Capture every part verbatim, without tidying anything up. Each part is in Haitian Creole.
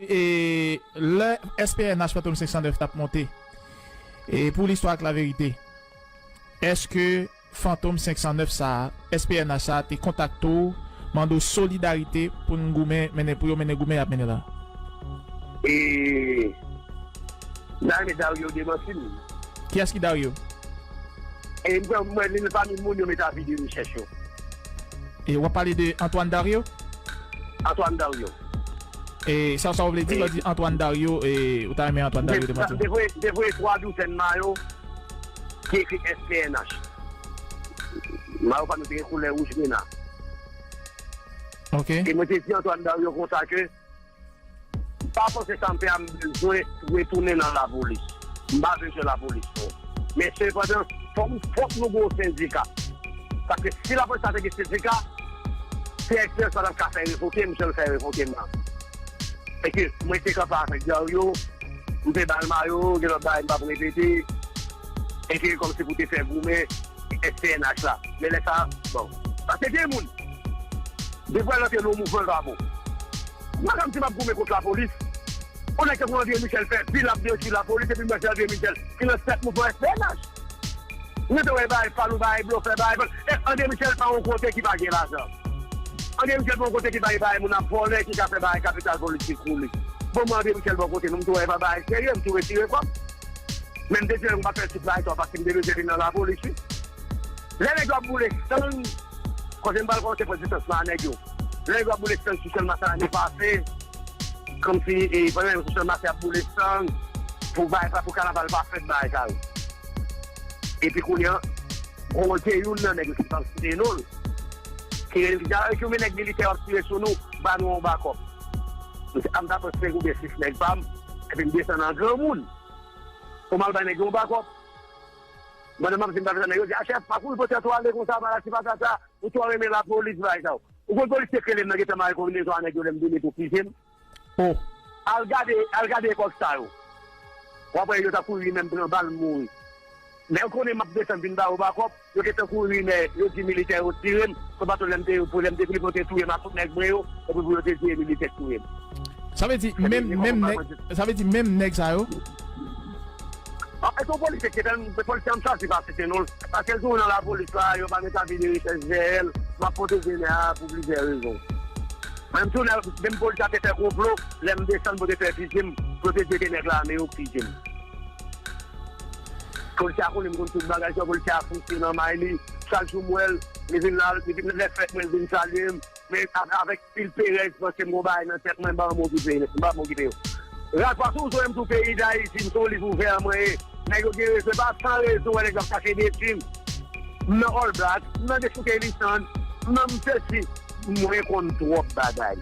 E lè S P N H Fantom senk san nèf t ap monte, e pou listwa ak laverite, èske Fantom senk san nèf sa a, S P N H sa a te kontakte w, mande w solidarite pou n goumen, mennen, pou yo mennen goumen y ap mennen la? E, m ta renmen Dario demanti m. Kiyès ki Dario? E m kwè, m wè li nan pami moun yo met avi de rechèch yo. E w ap pale de Antoine Dario? Antoine Dario. E sa, sa w vle di lè w di Antoine Dario, e ou ta renmen Antoine Dario demanti w? M te voye, m te voye twa douzèn mayo ki ekri S P N H. Mayo pa nou te gen koulè wouj grenna. Ok. E mwen te di Antoine Dario konsa ke, pa panse sa m fè a, m bezwen retounen nan lapolis. M pa bezwen lapolis, non. Men sepandan, fòk, fòk nou gen yon sendika. Paske si lapolis pa te gen sendika, T X S pa t ap ka fè revoke m jan l fè revoke m nan. E ke mwen te kanpe avèk Dario, m te ba l mayo, gen lòt bagay m p ap repete. E ke kòmsi pou te fè goumen S P N H la. Men lè sa, bon. Paske gen moun, depi w al antre nan yon mouvman, l pa bon. Mwen, kòmsi m ap goumen kont lapolis. Yon nèg tankou André Michel fè vil ap detwi lapolis, epi m wè se André Michel ki nan tèt mouvman S P N H. Nou te wè bagay fal ou bagay blofè, bagay fal. E André Michel pa yon kote ki pa gen lajan. André Michel pa yon kote ki pa gen bagay moun ap vòlè, ki ka fè bagay kapital politik pou li. Bon, mwen André Michel bò kote nou, m tou wè pa bagay serye, m tou retire kòb. Men m te di m pa fè tout bagay sa paske m te bezwen vin nan lapolis, wi. Lè nèg yo ap boule sang, kote m pral kòmanse pran distans mwen a nèg yo. Lè nèg yo ap boule sang sou Chanmas ane pase, kòmsi, e, pandan yo sou Chanmas ap boule sang, pou bagay sa, pou kanaval pa fèt, bagay sa yo. Epi kounye a, gon te youn nan nèg yo ki pa site non l, ki rele li, "Dario, ki men nèg militè yo ap tire sou nou, ba nou yon bakòp." M te, m ta pran senk oubyen sis nèg pa m, epi m desann an granmoun. Pou m al bay nèg yo yon bakòp. Pandan m ap di m pa bezwen nèg yo, di, "A chèf, pa kouri pote tou ale konsa, pa la, ti patata, ou twò renmen lapolis, bagay sa yo." Ou konn polisye k rele m nan gentan mare konbinezon a nèg yo lè m vini pou fize m. Oh. Al gade, al gade epòk sa yo. W ap wè yo ta kouri ri men m pran bal m mouri. Lè yo konnen m ap desann vin ba yo bakòp, yo gentan kouri ri men yo di militè yo tire m, se pa tou lè m te, pou lè m te vini pou yo te touye m ak tout nèg mwen yo, epi pou yo te di e militè k touye m. Sa vle di, menm, menm nèg, sa vle di, menm nèg sa yo? Ah, e se yon polisye ki te, polisye an m chwazi pa site non l, paske l toujou nan lapolis la, yo pa met avi de rechèch dèyè l, m ap pwoteje nèg la pou plizyè rezon. Menm tou, menm polisye a te fè konplo, lè m desann pou te fè fize m, pou yo te di ke nèg lame yo k fize m. Polisye a konnen m konn tout bagay sa, polisye a fonse nan may li, chak jou m wè l, li vin la, li vin lè fèt mwen, l vin salye m, men a-, avèk pil perèz, paske m gon bagay nan tèt mwen, m pa janm okipe, m pa janm okipe yo. Radfwa, si w sou m sou peyi Dayiti, m se yon liv ouvè mwen ye. Nèg yo gen rezon, e pa san rezon wè nèg yo ap chache detwi m. M nan All Black, m nan Dechoute Lisand, m nan m sesi, mwen konn twòp bagay.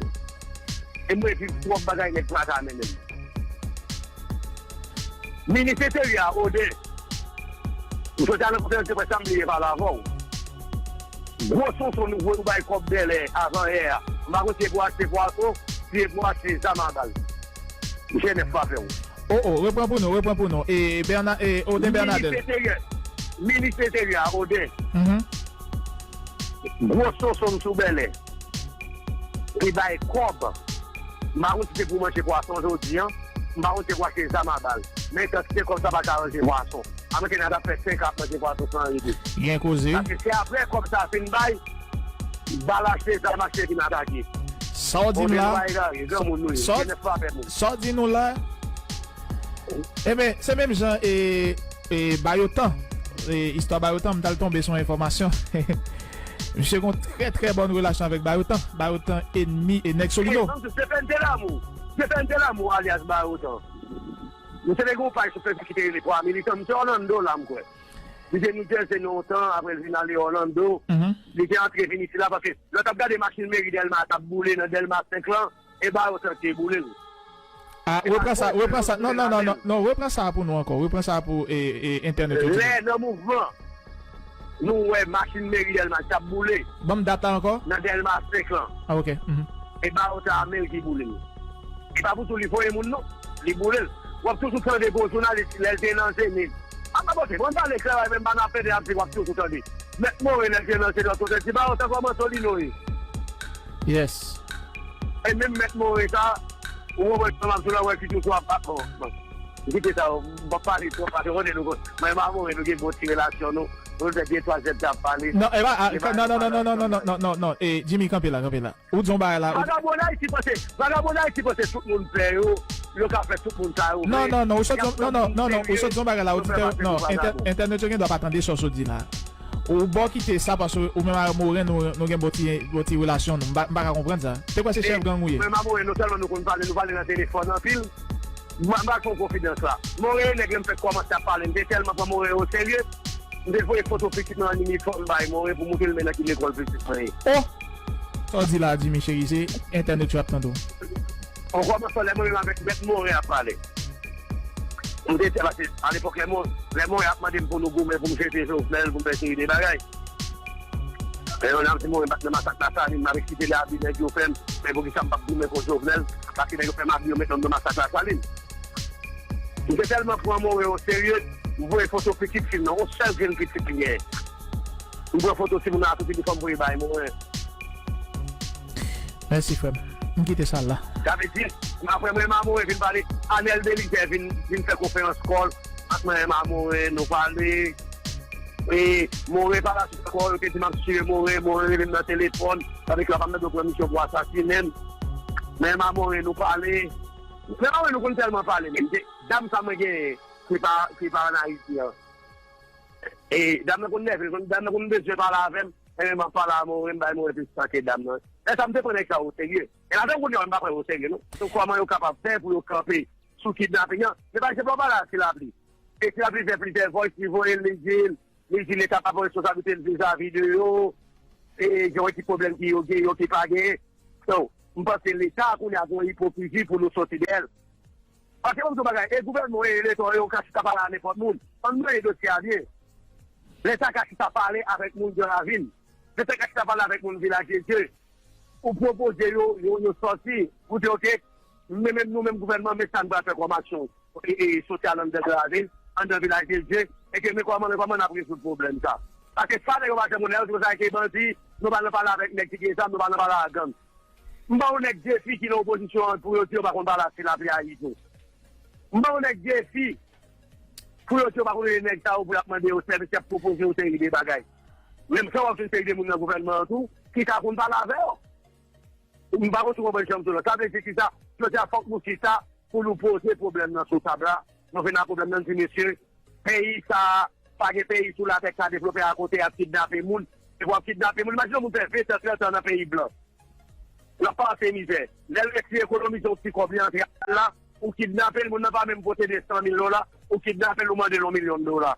E mwen viv twòp bagay nèg pa ka mennen m. Minis Enteryè a, Odè, m sot al nan konferans de près la, m bliye pale avè w. Gwo Sonson nou voye nou bay kòb bèlè avan yè a. M pa konn si se pou achte pwason, si se pou achte zam a bal. Misye nèf pa fè w. Oh, oh, repran pou nou, repran pou nou. E, Bèna-, e, Odè Bènadèl. Minis Enteryè, Minis Enteryè a, Odè. Mhm. Gwo Sonson sou bèlè. Li bay kòb. M pa konn si se pou manje pwason jodi an. M pa konn si se pou achte zam a bal. Men kantite kòb sa pa ka ranje pwason. Amèriken an t ap fè senk an ap manje pwason san rete. Gen koze. Paske se apre kòb sa fin bay, bal achte, zam achte, vin atake. Sa w di m la, sa w di nou la, Ebyen, se menm jan e, e Bayotan, e istwa Bayotan, m t al tonbe sou yon enfòmasyon. Misye gon trè, trè bòn relasyon avèk Bayotan. Bayotan, enmi e nèg Solino. Stephen Delamou. Stephen Delamou, alyas Bayotan. Misye te gon paj sou Facebook ki te rele Pwa Militan. Misye Orlando la, m kwè. Li te New Jersey nan yon tan, apre l vin ale Orlando. Mhm. Li te antre vin isit la, paske lè w t ap gade machin meri Dèlma t ap boule nan Dèlma senk lan, e Bayotan ki te boule l. Ah, repran sa, repran sa. Non, non, non, non, non, repran sa pou nou ankò. Repran sa pou, e, e, entènèt yo. Lè nan mouvman, nou wè machin meri Dèlma t ap boule. Ban m dat la ankò. Nan Dèlma senk lan. Ah, ok. Mhm. E Bayotan a menm ki boule l. E pa pou tou li voye moun, non. Li boule l. W ap toujou tande gwo jounalis lè l te nan Zenith. A pa pote, bon, pale klè, men m pa nan afè de ap di w ap toujou tande. Mèt Moren lè l te nan Zenith, w ap toujou di, Bayotan kòman Solino ye? Yes. E menm Mèt Moren sa, Ou konprann sa m ap di w la, wè ki tou sou ap ap bon. M kite sa, m p ap pale twòp, paske konnen nou, mwen Mamore, nou gen bon ti relasyon, nou, nou fè de twa zèd ap pale. Non, e pa, a, non, non, non, non, non, non, non, non, non, e, Jimmy, kanpe la, kanpe la. Ou di yon bagay la, ou di Vagabon Ayiti panse, vagabon Ayiti panse tout moun pè yo, yo ka fè tout moun sa yo vre. Non, non, non, ou sot di, non, non, non, non, ou sot di yon bagay la, oditè, non, entè-, entènèt yo gen dwa pa tande sa w sot di la. Ou bon kite sa paske ou menm ak Moren nou, nou gen bon ti, bon ti relasyon nou. M pa, m pa ka konprann sa. Te kwè se chèf gang ou ye. Mwen Mamore, non sèlman nou konn pale, nou pale nan telefòn anpil. M pa, m pa fè konfidans la. Moren, nèg yo m fèk kòmanse ap pale. M te tèlman pran Moren o serye. M te voye foto pitit mwen an inifòm bay Moren pou montre l men nan ki lekòl pitit mwen ye. Oh! Sa w di la, Jimmy Chérizier, entènèt yo ap tande w. An kòmansan, lè mwen menm avèk Mèt Moren ap pale. M te tè, paske alepòk, lè Moren, lè Moren ap mande m pou nou goumen, pou m jete Jovenel, pou m fè seri de bagay. Men yon lè m di Moren m pa t nan masak Lasalin, m ap eksplike li a di nèg yo fè m, men poukisa m p ap goumen kont Jovenel, paske nèg yo fè m abye yo met nan masak Lasalin. M te tèlman pran Moren o serye, m voye foto pitit fi m nan, yon sèl grenn pitit li genyen. M pran foto timoun nan ak tout inifòm voye bay Moren. Mèsi, frè m. M kite sa la. Sa vle di, apre mwen Mamore vin pale, Anèl Belizaire vin, vin fè konferans kòl ak mwen Mamore, nou pale. E Moren pa la sou kò, yo te di m ap tiye Moren, Moren rele m nan telefòn, sa vle di yo ap mande yo pran misyon pou asasinen m. Men Mamore, nou pale. Men Mamore, nou konn tèlman pale, men dam sa mwen genyen, ki pa, ki pa ann Ayiti an. E dam nan konn nève, dam nan konn bezwen pale avè m. Ebyen, m ap pale a Moren, m bay Moren plis tan ke dam nan. Lè sa, m te pran nèg sa o serye. E ladan kounye a, m pa pran yo o serye, non. So, kòman yo kapab fè pou yo kanpe sou kidnaping an? Men, pa egzanp, lè w pale a Ti Lapli. E Ti Lapli fè plizyè voice, li voye l, li di l, li di Leta pa pran responsablite l vizavi de yo. E gen yon ekip pwoblèm ki yo gen, yo ki pa genyen. So, m panse Leta kounye a gen yon ipokrizi pou nou soti dèyè l. Paske, ban m di w bagay, e gouvènman w e Leta w yo ka chita pale a nenpòt moun. Ann manye dosye a byen. Leta ka chita pale avèk moun Gran Ravin. Leta ka chita pale avèk moun Vilaj de Dye. Ou pwopoze yo, yo, yo sòti. Ou di, oke, men menm nou menm gouvènman, men sa n pral fè kòm aksyon. E, e, sosyal anndan Gran Ravin, anndan Vilaj de Dye. E ke men kòman, men kòman n ap rezoud pwoblèm sa. Paske sa nèg yo pa janm konn, lè yo di konsa ke bandi, nou pa nan pale avèk nèg ki gen zam, nou pa nan pale a gang. M ba yon nèg defi ki nan opozisyon an pou yo di yo pa konn pale a Ti Lapli a Ayiti. M ba yon nèg defi pou yo di yo pa konn rele nèg sa yo pou y ap mande yo sèvis, y ap pwopoze yo seri de bagay. Menm jan w ap jwenn seri de moun nan gouvènman an tou ki ka konn pale avè yo. M pa konn si w konprann jan m di w la. Sa vle di kisa? Jodi a fòk nou chita pou nou poze pwoblèm nan sou tab la. Nou vin ak pwoblèm nan, n di mesye, peyi sa a, pa gen peyi sou latè k ka devlope a kote y ap kidnape moun. Depi w ap kidnape moun, imajine yon moun fè ven tan, trant tan nan peyi blan. L ap pase mizè. Lè l resi ekonomize yon ti kòb li antre al la, ou kidnape l, moun nan pa menm posede san mil dola, ou kidnape l, ou mande l yon milyon dola.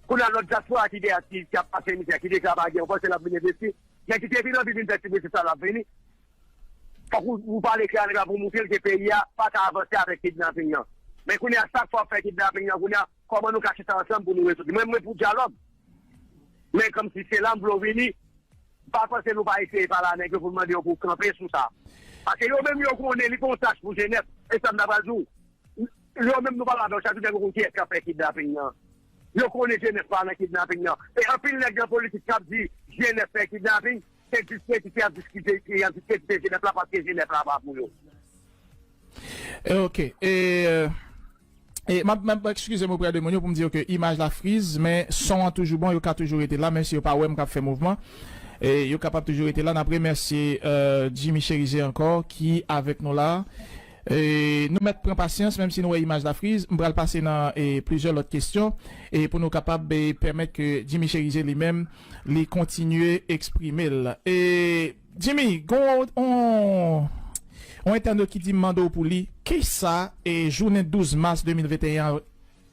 Kounye a lòt dyaspora ki dèyè, ki, ki ap pase mizè, ki deja pa gen, ou panse l ap vin envesti? Nèg ki te vin anvi vin fè ti biznis sa l ap vini. Fòk ou, ou pale klè a nèg la pou w montre l ke peyi a pa ka avanse avèk kidnaping nan. Men kounye a, chak fwa w ap fè kidnaping nan, kounye a, kòman nou ka chita ansanm pou nou rezoud li? Mwen, mwen pou dyalòg. Men kòmsi se la m vle w vini, m pa panse nou pa eseye pale a nèg yo pou n mande yo pou kanpe sou sa. Paske yo menm yo konnen li pa yon tach pou Jenèf. E sa m ta pral di w. Yo menm nou pale avè yo, chak jou nèg yo konn kiyès k ap fè kidnaping nan. Yo konnen Jenèf pa nan kidnaping nan. E anpil nèg nan politik k ap di Jenèf fè kidnaping, se diskredite, y ap diskredite, y ap diskredite Jenèf la paske Jenèf la pa pou yo. E, ok. E, e, m ap, m ap, eskize m oprè de moun yo pou m di yo ke imaj la friz, men son an toujou bon, yo ka toujou rete la, menm si yo pa wè m k ap fè mouvman. E, yo kapab toujou rete la. N ap remèsye, e, Jimmy Chérizier ankò ki avèk nou la. E, nou mèt pran pasyans, menm si nou wè imaj la friz, m pral pase nan, e, plizyè lòt kesyon, e pou nou kapab, e, pèmèt ke Jimmy Chérizier li menm, li kontinye eksprime l. E, Jimmy, gon on, on entènot ki di m mande w pou li, kisa, e, jounen douz mas de mil venteyen an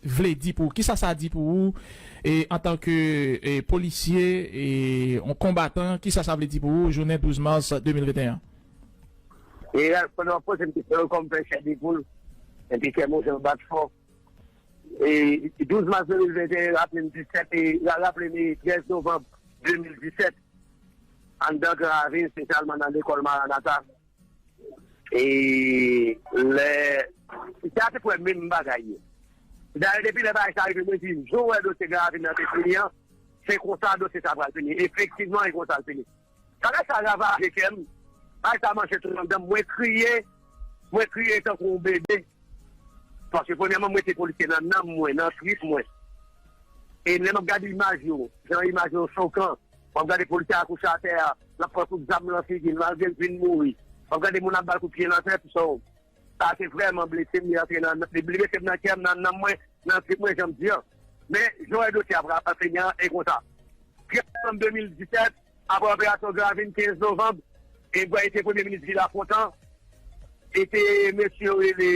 vle di pou ou? Kisa sa di pou ou, e, antanke, e, polisye, e, on konbatan, kisa sa vle di pou ou, jounen douz mas de mil venteyen an? E pandan w ap poze m kesyon yo, kòm fè chè de poul, epi kè mwen jan bat fò. E douz mas de mil venteyen, raple m disèt, e ra-, raple m trèz novanm de mil disèt, anndan Gran Ravin, espesyalman nan lekòl Maranata. E lè, se a te kwè menm bagay yo. Dayè, depi lè bagay sa rive, mwen di, jan w wè dosye Gran Ravin nan te fini an, se konsa dosye sa pral fini. Efektivman, e konsa l fini. Bagay sa ravaje kè m. Bagay sa manje tout anndan m. Mwen kriye. Mwen kriye tankou yon bebe. Paske premyèman, m rete polisye nan nanm mwen, nan trip mwen. E lè m ap gade imaj yo, jan imaj yo chokan, m ap gade polisye a kouche atè a, l ap pran kout zam nan figi l, malgre l fin mouri. M ap gade moun ap ba l kout pye nan tèt, so, sa te vrèman blese m, li antre nan, li blese m nan kè m, nan nanm mwen, nan trip mwen, jan m di an. Men, jan w wè dosye a pral pase, e konsa. Trèz novanm de mil disèt, apre operasyon Gravin, kenz novanm, e Gway te premye minis Vilafontan, e te mesye yo rele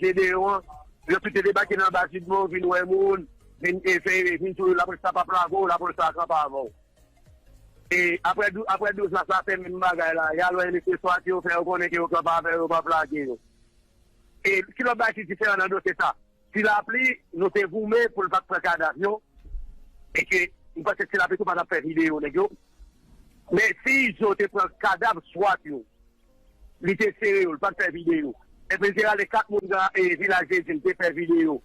Jedeyon an, yo tout te debake nan Bas Jidmon, vin wè moun, vin, e fè, vin tou, lapolis la p ap lage w, lapolis la kanpe avè w. E apre dou-, apre douz mas la, se menm bagay la. Y al wè mesye swat yo, fè yo konnen ke yo kanpe avè yo, yo p ap lage yo. E ki lòt bagay ki diferan nan dosye sa? Ti Lapli, nou te goumen pou l pa t pran kadav yo, e ke m panse Ti Lapli tou pa t ap fè videyo nèg yo. Men si Izo te pran kadav swat yo, li te sere yo, li pa t fè videyo. Epi li te rale kat moun nan, e, Vilaj de Dye, li te fè videyo.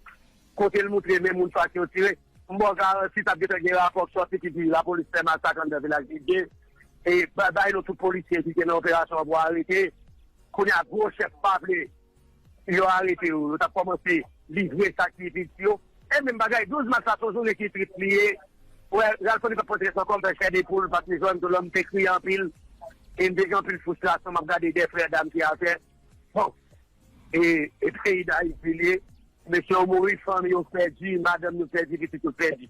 Kote l moutre men moun swat yo tire. M ba w garanti, t ap gentan gen rapò k sòti ki di lapolis fè masak anndan Vilaj de Dye. E ba-, bay nou tout polisye ki te nan operasyon an pou arete. Kounye a, gwo chèf pa vle yo arete yo, yo t ap kòmanse livre sakrifis yo. E menm bagay, douz mas la, se yon jounen ki tris li ye. Wè, Ralph Tony p ap pote sans ankò, m fè chè de poul, paske jwenn tou lè m te kriye anpil, e m te gen anpil fristrasyon, m ap gade de frè dam ki atè. Bon, e, e peyi Dayiti li ye. Mesye yo mouri, fanmi yo pèdi, madanm yo pèdi, pitit yo pèdi.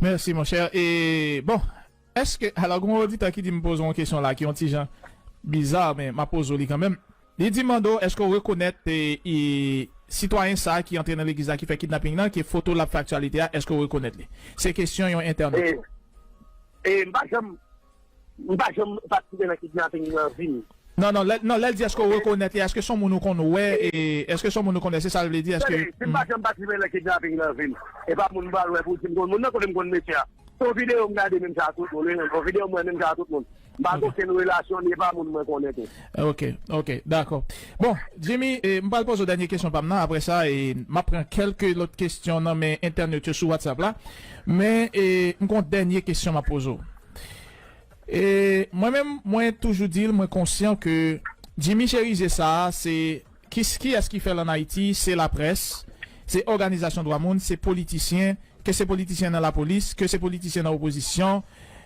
Mèsi, monchè. E, bon, èske, alò, gen yon oditè ki di m poze yon kesyon la, ki yon ti jan biza, men m ap poze w li kanmenm. Li di mande w, èske w rekonèt e, e, sitwayen sa a ki antre nan legliz la, ki fè kidnaping nan, ki foto l ap fè aktyalite a, èske w rekonèt li? Se kesyon yon entènot. E, e m pa janm, m pa janm patisipe nan kidnaping nan vi m. Non, non, lè, non, lè l di èske w rekonèt li, èske se yon moun ou konn wè, e, èske se yon moun ou konn wè, se sa l vle di, èske... Tande, si m pa janm patisipe nan kidnaping nan vi m, e pa moun m pral wè pou di m konn moun nan, kote m konn mesye a. Se yon videyo m gade menm jan ak tout moun, wi, yon videyo m wè menm jan ak tout moun. M pa gen okenn relasyon, li e pa moun mwen konnen tou. Ok, ok, dakò. Bon, Jimmy, e, m pral poze w dènye kesyon pa m nan, apre sa, e, m ap pran kèlke lòt kesyon nan men entènot yo sou WhatsApp la. Men, e, m gen yon dènye kesyon m ap poze w. E mwen menm, mwen toujou di l, mwen konsyan ke Jimmy Chérizier sa a, se ki, kiyès ki fè l ann Ayiti? Se laprès, se òganizasyon dwa moun, se politisyen, ke se politisyen nan lapolis, ke se politisyen nan opozisyon,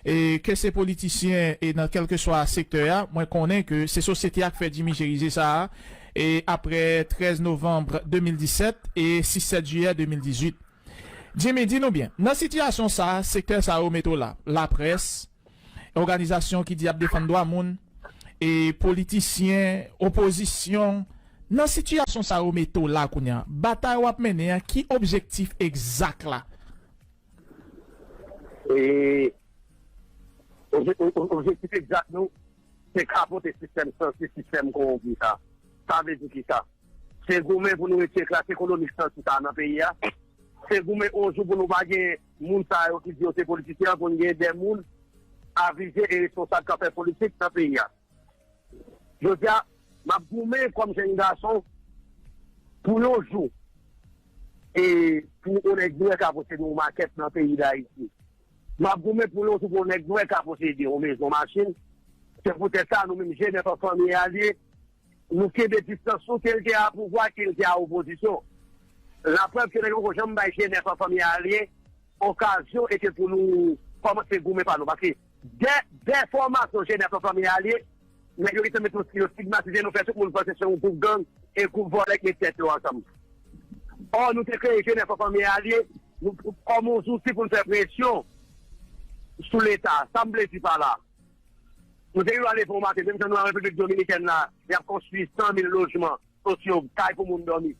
e ke se politisyen e nan kèlkeswa sektè a, mwen konnen ke se sosyete a k fè Jimmy Chérizier sa a, e apre trèz novanm de mil disèt e sis sèt jiyè de mil dizuit. Jimmy, di nou byen, nan sitiyasyon sa a, sektè sa yo mete w la, laprès, òganizasyon ki di y ap defann dwa moun, e politisyen, opozisyon, nan sitiyasyon sa yo mete w la kounye a, batay w ap mennen an, ki objektif egzak la? E obje-, o-, o-, objektif egzak nou, se kapote sistèm sansi, sistèm kowonpi sa. Sa vle di kisa? Se goumen pou nou retire klas ekonomik sansi sa nan peyi a. Se goumen yon jou pou nou pa gen moun sa yo ki di yo se politisyen an, pou n gen de moun avize e responsab k ap fè politik nan peyi a. Jodi a, m ap goumen kòm jenn gason pou yon jou e pou yon nèg nwè ka posede yon makèt nan peyi Dayiti. M ap goumen pou yon jou pou yon nèg nwè ka posede yon mezon, machin. Se poutèt sa, nou menm G nèf an Fanmi Alye, nou kenbe distans nou, ke l te a pouvwa, ke l te a opozisyon. Laprèv ke nèg yo poko janm bay G nèf an Fanmi Alye okazyon e ke pou nou kòmanse goumen pa nou. Paske dè, dè fòmasyon G nèf an Fanmi Alye, nèg yo gentan met nou, yo estigmatize nou, fè tout moun panse se yon gwoup gang e gwoup vòlè k met tèt yo ansanm. Ò, nou te kreye G nèf an Fanmi Alye, nou, kòm yon zouti pou n fè presyon sou Leta. Sa m vle di pa la? Nou te gen dwa leve yon maten, menm jan nou an Repiblik Dominikèn la, y ap konstwi san mil lojman sosyo, kay pou moun dòmi.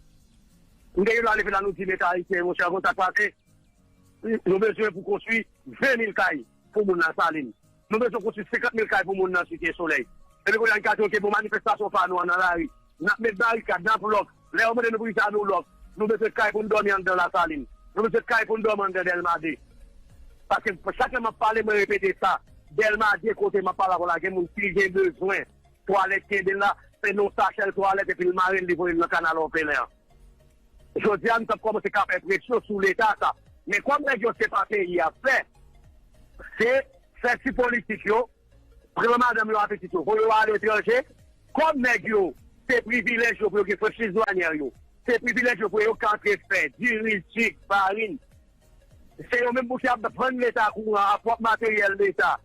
Nou te gen dwa leve la, nou di Leta ayisyen, monchè, konn sa k pase? Nou bezwen pou konstwi ven mil kay pou moun Lasalin. Nou bezwen konstwi senkant mil kay pou moun nan Site Solèy. Epi kounye a, n ka di, oke, bon, manifestasyon pa nou an nan lari. N ap met barikad, n ap lòk. Lè yo mande nou pou kisa nou lòk, nou bezwen kay pou n dòmi anndan Lasalin. Nou bezwen kay pou n dòmi anndan Dèlma de. Paske chak lè m ap pale, mwen repete sa. Dèlma de, kote m ap pale avè w la, gen moun ki gen bezwen twalèt kenbe l la, se nan yon sachè l twalèt epi l mare l, li voye l nan kanal òfelen an. Jodi a, nou t ap kòmanse ka fè presyon sou Leta sa. Men kòm nèg yo se pa peyi y ap fè, se fè ti politik yo, pran madanm yo ak pitit yo, voye yo aletranje, kòm nèg yo Se privilèj yo pou yo gen franchiz dwanyè yo. Se privilèj yo pou yo ka antre fè, diri, sik, farin. Se yo menm pou ki ap vann Leta kouran a, pwòp materyèl Leta.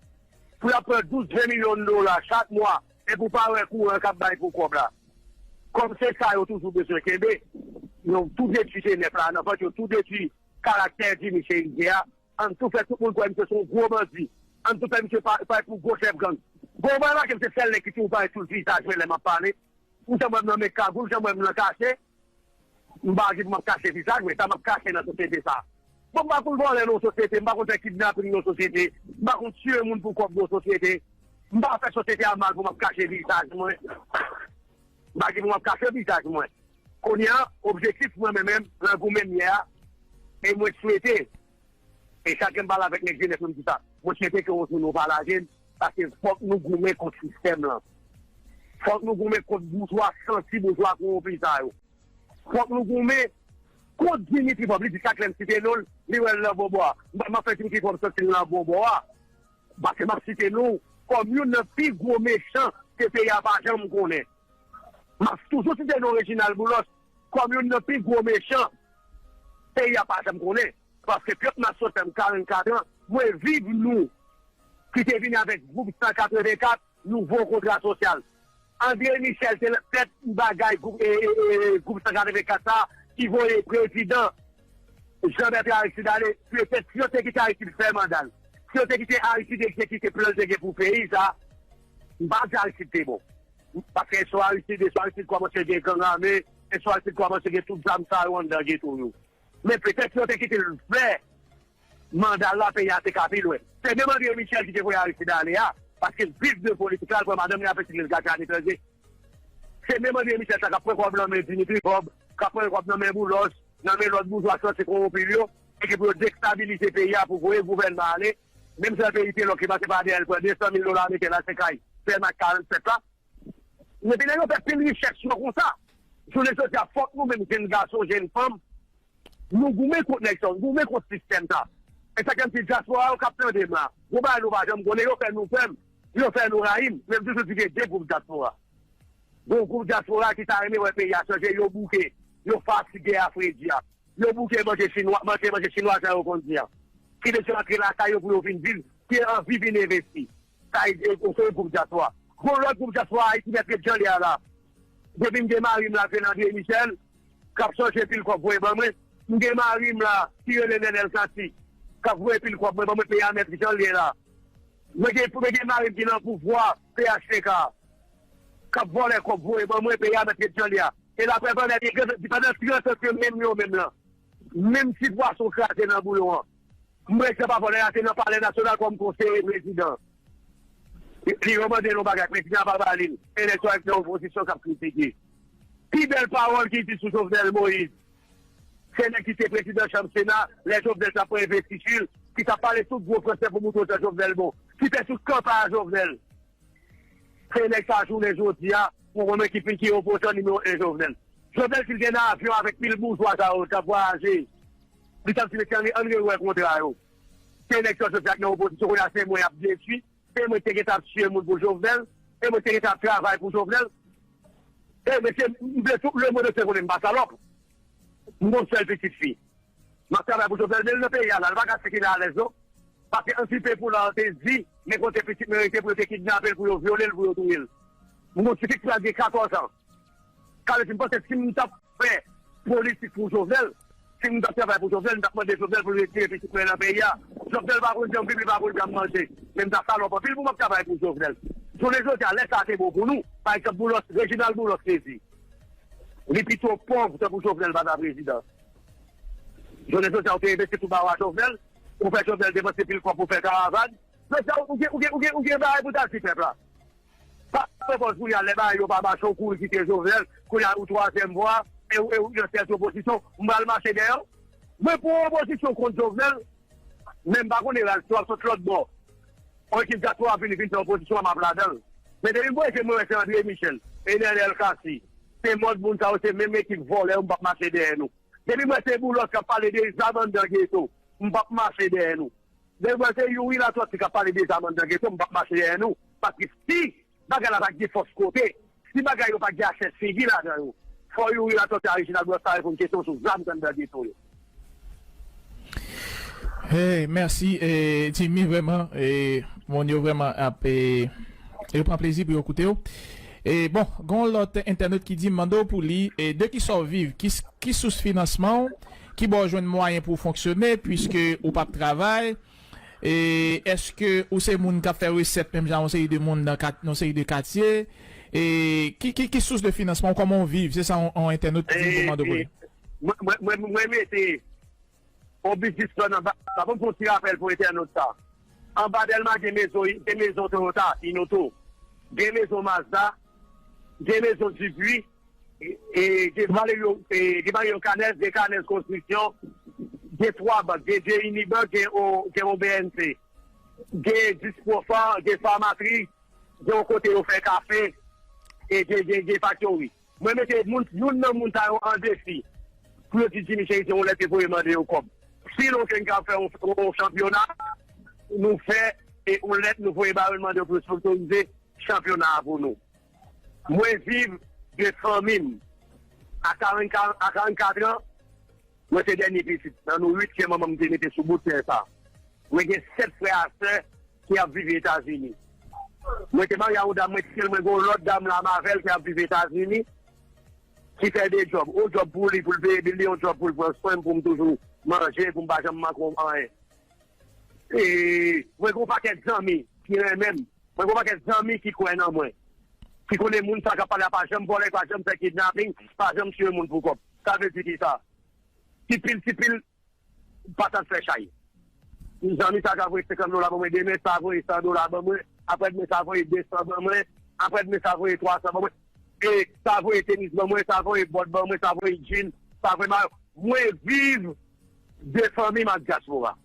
Pou y ap pran douz, ven milyon dola chak mwa, epi w pa wè kouran k ap bay pou kòb la. Kòm se sa yo toujou bezwen kenbe, yo tou detwi Jenèf la nan vant, yo tou detwi karaktè Jimmy Chérizier a. Ann tou fè tout moun kwè misye se yon gwo bandi. Ann tou fè misye pa- parèt pou gwo chèf gang. Bon, ou pa remake misye sèl nèg ki toujou parèt sou vizaj mwen lè m ap pale. Ou janm wè m nan men kagoul, ou janm wè m nan kache. M pa gen pou m ap kache vizaj mwen, sa m ap kache nan sosyete sa. Bon, m pa konn vòlè nan yon sosyete, m pa konn fè kidnaping nan yon sosyete, m pa konn tiye moun pou kòb nan yon sosyete. M pa fè sosyete a mal pou m ap kache vizaj mwen. M pa gen pou m ap kache vizaj mwen. Kounye a, objektif mwen menm, menm, nan goumen m ye a, e mwen swete, e chak lè m pale avèk nèg jenès, mwen di sa, mwen swete ke yon jou nou pa lage n, paske fòk nou goumen kont sistèm lan. Fòk nou goumen kont boujwa santi, boujwa kowonpi sa yo. Fòk nou goumen kont Dimitri Vorbe. Li di chak lè m site non l, li wè l nan bon bò a. M pa m ap fè Dimitri Vorbe santi l nan bon bò a. Paske m ap site non w kòm youn nan pi gwo mechan ke peyi a pa janm konnen. M ap toujou site non Reginald Boulos kòm youn nan pi gwo mechan peyi a pa janm konnen. Paske pèp Nasyonal fè m karannkat an, mwen viv nou ki te vini avèk gwoup san katrevenkat, nouvo kontra sosyal. André Michel te nan tèt bagay gwoup, e, e, e, gwoup san katrevenkat sa a ki voye prezidan Jean Bertrand Aristide ale. Petèt si yo te kite Aristide fè manda l, si yo te kite Aristide egzekite plan l te gen pou peyi sa, m pa di Aristide te bon. Paske sou Aristide, sou Aristide kòmanse gen gang ame, e sou Aristide kòmanse gen tout zam sa yo anndan geto yo. Men petèt si yo te kite l fè manda l la, peyi a te ka pi lwen. Se menm André Michel ki te voye Aristide ale a, paske l viv de politik la, l pran madanm li a pitit li, l gate aletranje. Se menm André Michel sa k ap pran kòb nan men Dimitri Vorbe, k ap pran kòb nan men Boulos, nan men lòt boujwa santi kowonpi l yo, e ki pou yo destabilize peyi a pou voye gouvènman ale. Menm jan peyi te lòk, li pase pa dèyè l, pran de san mil dola ameriken l al fè kay Fèmak karannsèt la. Epi nèg yo fè pil richès yo konsa. Jounen jodi a, fòk nou menm jenn gason, jenn fanm, nou goumen kont nèg sa yo, nou goumen kont sistèm sa. E sa k fè m di dyaspora yo k ap tande m la, gon bagay nou pa janm konnen, yo fè nou pè m, yo fè nou rayi m. Men m toujou di gen de gwoup dyaspora. Gon gwoup dyaspora ki ta renmen wè peyi a chanje, yo bouke, yo fatige a fredi a. Yo bouke manje chinwa, manje, manje chinwa jan yo konn di a. Ki bezwen antre lakay yo pou yo vin viv, ki anvi vin envesti. Sa e, e, se yon gwoup dyaspora. Gon lòt gwoup dyaspora Ayiti mèt ret jan l ye a la. Depi m gen mari m la, Fernandie Michel, k ap chanje pil kòb voye ban mwen. M gen mari m la, ki rele Nenel Cassy, k ap voye pil kòb mwen ban mwen, peyi a mèt jan l ye la. Mwen gen, mwen gen mari m ki nan pouvwa, P H T K, k ap vòlè kòb voye ban mwen, peyi a mèt ret jan l ye a. E laprèv anlè, pandan trant an, se menm yo menm lan. Menm ti pwason kraze nan bouyon an. M wè egzanp avè w, lè l te nan Palè Nasyonal kòm konseye prezidan. Li remande l yon bagay, prezidan pa ba li l. E nèg sa yo k nan opozisyon k ap kritike. Pi bèl pawòl ki di sou Jovenel Moïse, se nèg ki te prezidan chanm Sena, lè Jovenel t ap pran envestiti l, ki t ap pale tout gwo fransè pou montre w jan Jovenel bon, ki fè tout kanpay a Jovenel. Se nèg sa jounen jodi a, pou mwen ki fin ki opozan nimewo en Jovenel. Jovenel si l te nan avyon avèk pil boujwa sa yo, l t ap vwayaje. Li t ap di mesye ann, ann rewè kontra yo. Se nèg sa jodi a k nan opozisyon, kounye a se mwen y ap detwi, se mwen ki te gentan ap tiye moun pou Jovenel, se mwen ki te gentan ap travay pou Jovenel. E mesye, m vle tout lemonn antye konnen m pa salòp. M gon sèl pitit fi. M ap travay pou Jovenel, men l nan peyi a la, l pa ka sikile alèz non. Paske anti-pepou la te di, men kote pitit mwen rete pou yo te kidnape l, pou yo vyole l, pou yo touye l. M gon tifi k pral gen katòz an. Sa vle di, m panse si m t ap fè politik pou Jovenel, si m t ap travay pou Jovenel, m t ap mande Jovenel pou l retire pitit mwen nan peyi a. Jovenel pa konn janm viv, li pa konn janm manje. Men m ta salòp anpil pou m ap travay pou Jovenel. Jounen jodi a, lè sa te bon pou nou, pa egzanp, Boulos, Reginald Boulos te di, li pito pòv tankou Jovenel pa ta prezidan. Jounen jodi a, ou te envesti tout ba w a Jovenel, ou fè Jovenel depanse pil kòb pou fè karavàn. Jodi a, ou gen, ou gen, ou gen, ou gen bagay pou ta di pèp la. Pa pran pòz kounye a, lè bagay yo pa mache, ou kouri kite Jovenel, kounye a ou twazyèm vwa, e ou, e ou nan sèt opozisyon, m pral mache dèyè w. Mwen pou opozisyon kont Jovenel, men m pa konnen ras yo ap sot lòt bò. On ekip dyaspora ap vini, vin fè opozisyon an, m ap ladan l. Men depi m voye je m, mwen wè se André Michel, Enel El Cassy, se mòd moun sa yo, se menm ekip vòlè yo, m p ap mache dèyè nou. Depi m wè se Boulos k ap pale de zam anndan geto, m p ap mache dèyè nou. Depi m wè se Youri Latortue k ap pale de zam anndan geto, m p ap mache dèyè nou. Paske si bagay la pa gen fòs kote, Si bagay yo pa gen achèt figi ladan yo, fò Youri Latortue a Reginald Brosse ta reponn kesyon sou zam k anndan geto yo. Hey, mèsi, eh, Jimmy, vrèman, eh, moun yo vrèman ap, eh, yo pran plezi pou yo koute w. E bon, gen yon lòt entènot ki di, mande w pou li, e de ki sa w viv, ki, ki sous finansman w, ki bò w jwenn mwayen pou w fonksyone, piske ou p ap travay, e èske ou se moun k ap fè resèt menm jan yon seri de moun nan kat, yon seri de katye, e ki, ki, ki sous de finansman w, kòman w viv, se sa yon, yon entènot ki di pou mande w pou li. Mwen, mwen, mwen, mwen mete yon biznisman anba, sa ban m fè yon ti rapèl pou entènot sa. Anba Dèlma gen mezon, gen mezon Toyota, Inoto, gen mezon Mazda, gen mezon Dupuis, e, e, gen Valerio, e, gen Valerio Canès, gen Canès Construction, gen twa bank, gen J Unibank, gen, o, gen O B N C, gen Disprofa, gen Farmatri, gen yon kote yo fè kafe, e gen, gen, gen faktori. Mwen mete moun, youn nan moun sa yo an defi pou yo di Jimmy Chérizier yon lèt e voye mande yo kòb. Si nou fè n ka fè yon, yon chanpyona, nou fè e yon lèt nou voye ba yo n mande yo pou yo sponsorize chanpyona a pou nou. Mwen viv de fanmi m. A karannkat, a karannkat an, mwen se dènye pitit. Nan nou uit, se manman m te mete sou bout tè sa. Mwen gen sèt frè a sè ki ap viv Etazini. Mwen te marye a yon dam, mwen te mwen gen yon lòt dam la m avè l ki ap viv Etazini, ki fè de djòb. Yon djòb pou li, pou l peye bil li, yon djòb pou l pran swen m, pou m toujou manje, pou m pa janm manke yon anyen. E mwen gen yon pakèt zanmi ki renmen m. Mwen gen yon pakèt zanmi ki kwè nan mwen. Ki konnen moun sa k ap pale a pa janm vòlè, pa janm fè kidnaping, pa janm tiye moun pou kòb. Sa vle di kisa? Tipil, tipil, pa t ap fè chay. Zanmi sa ka voye senkant dola ban mwen demen, sa voye san dola ban mwen, aprè demen sa voye de san ban mwen, aprè demen sa voye twa san ban mwen, e sa voye tenis ban mwen, sa voye bòt ban mwen, sa voye djin, sa voye mayo. Mwen viv de fanmi m ak dyaspora.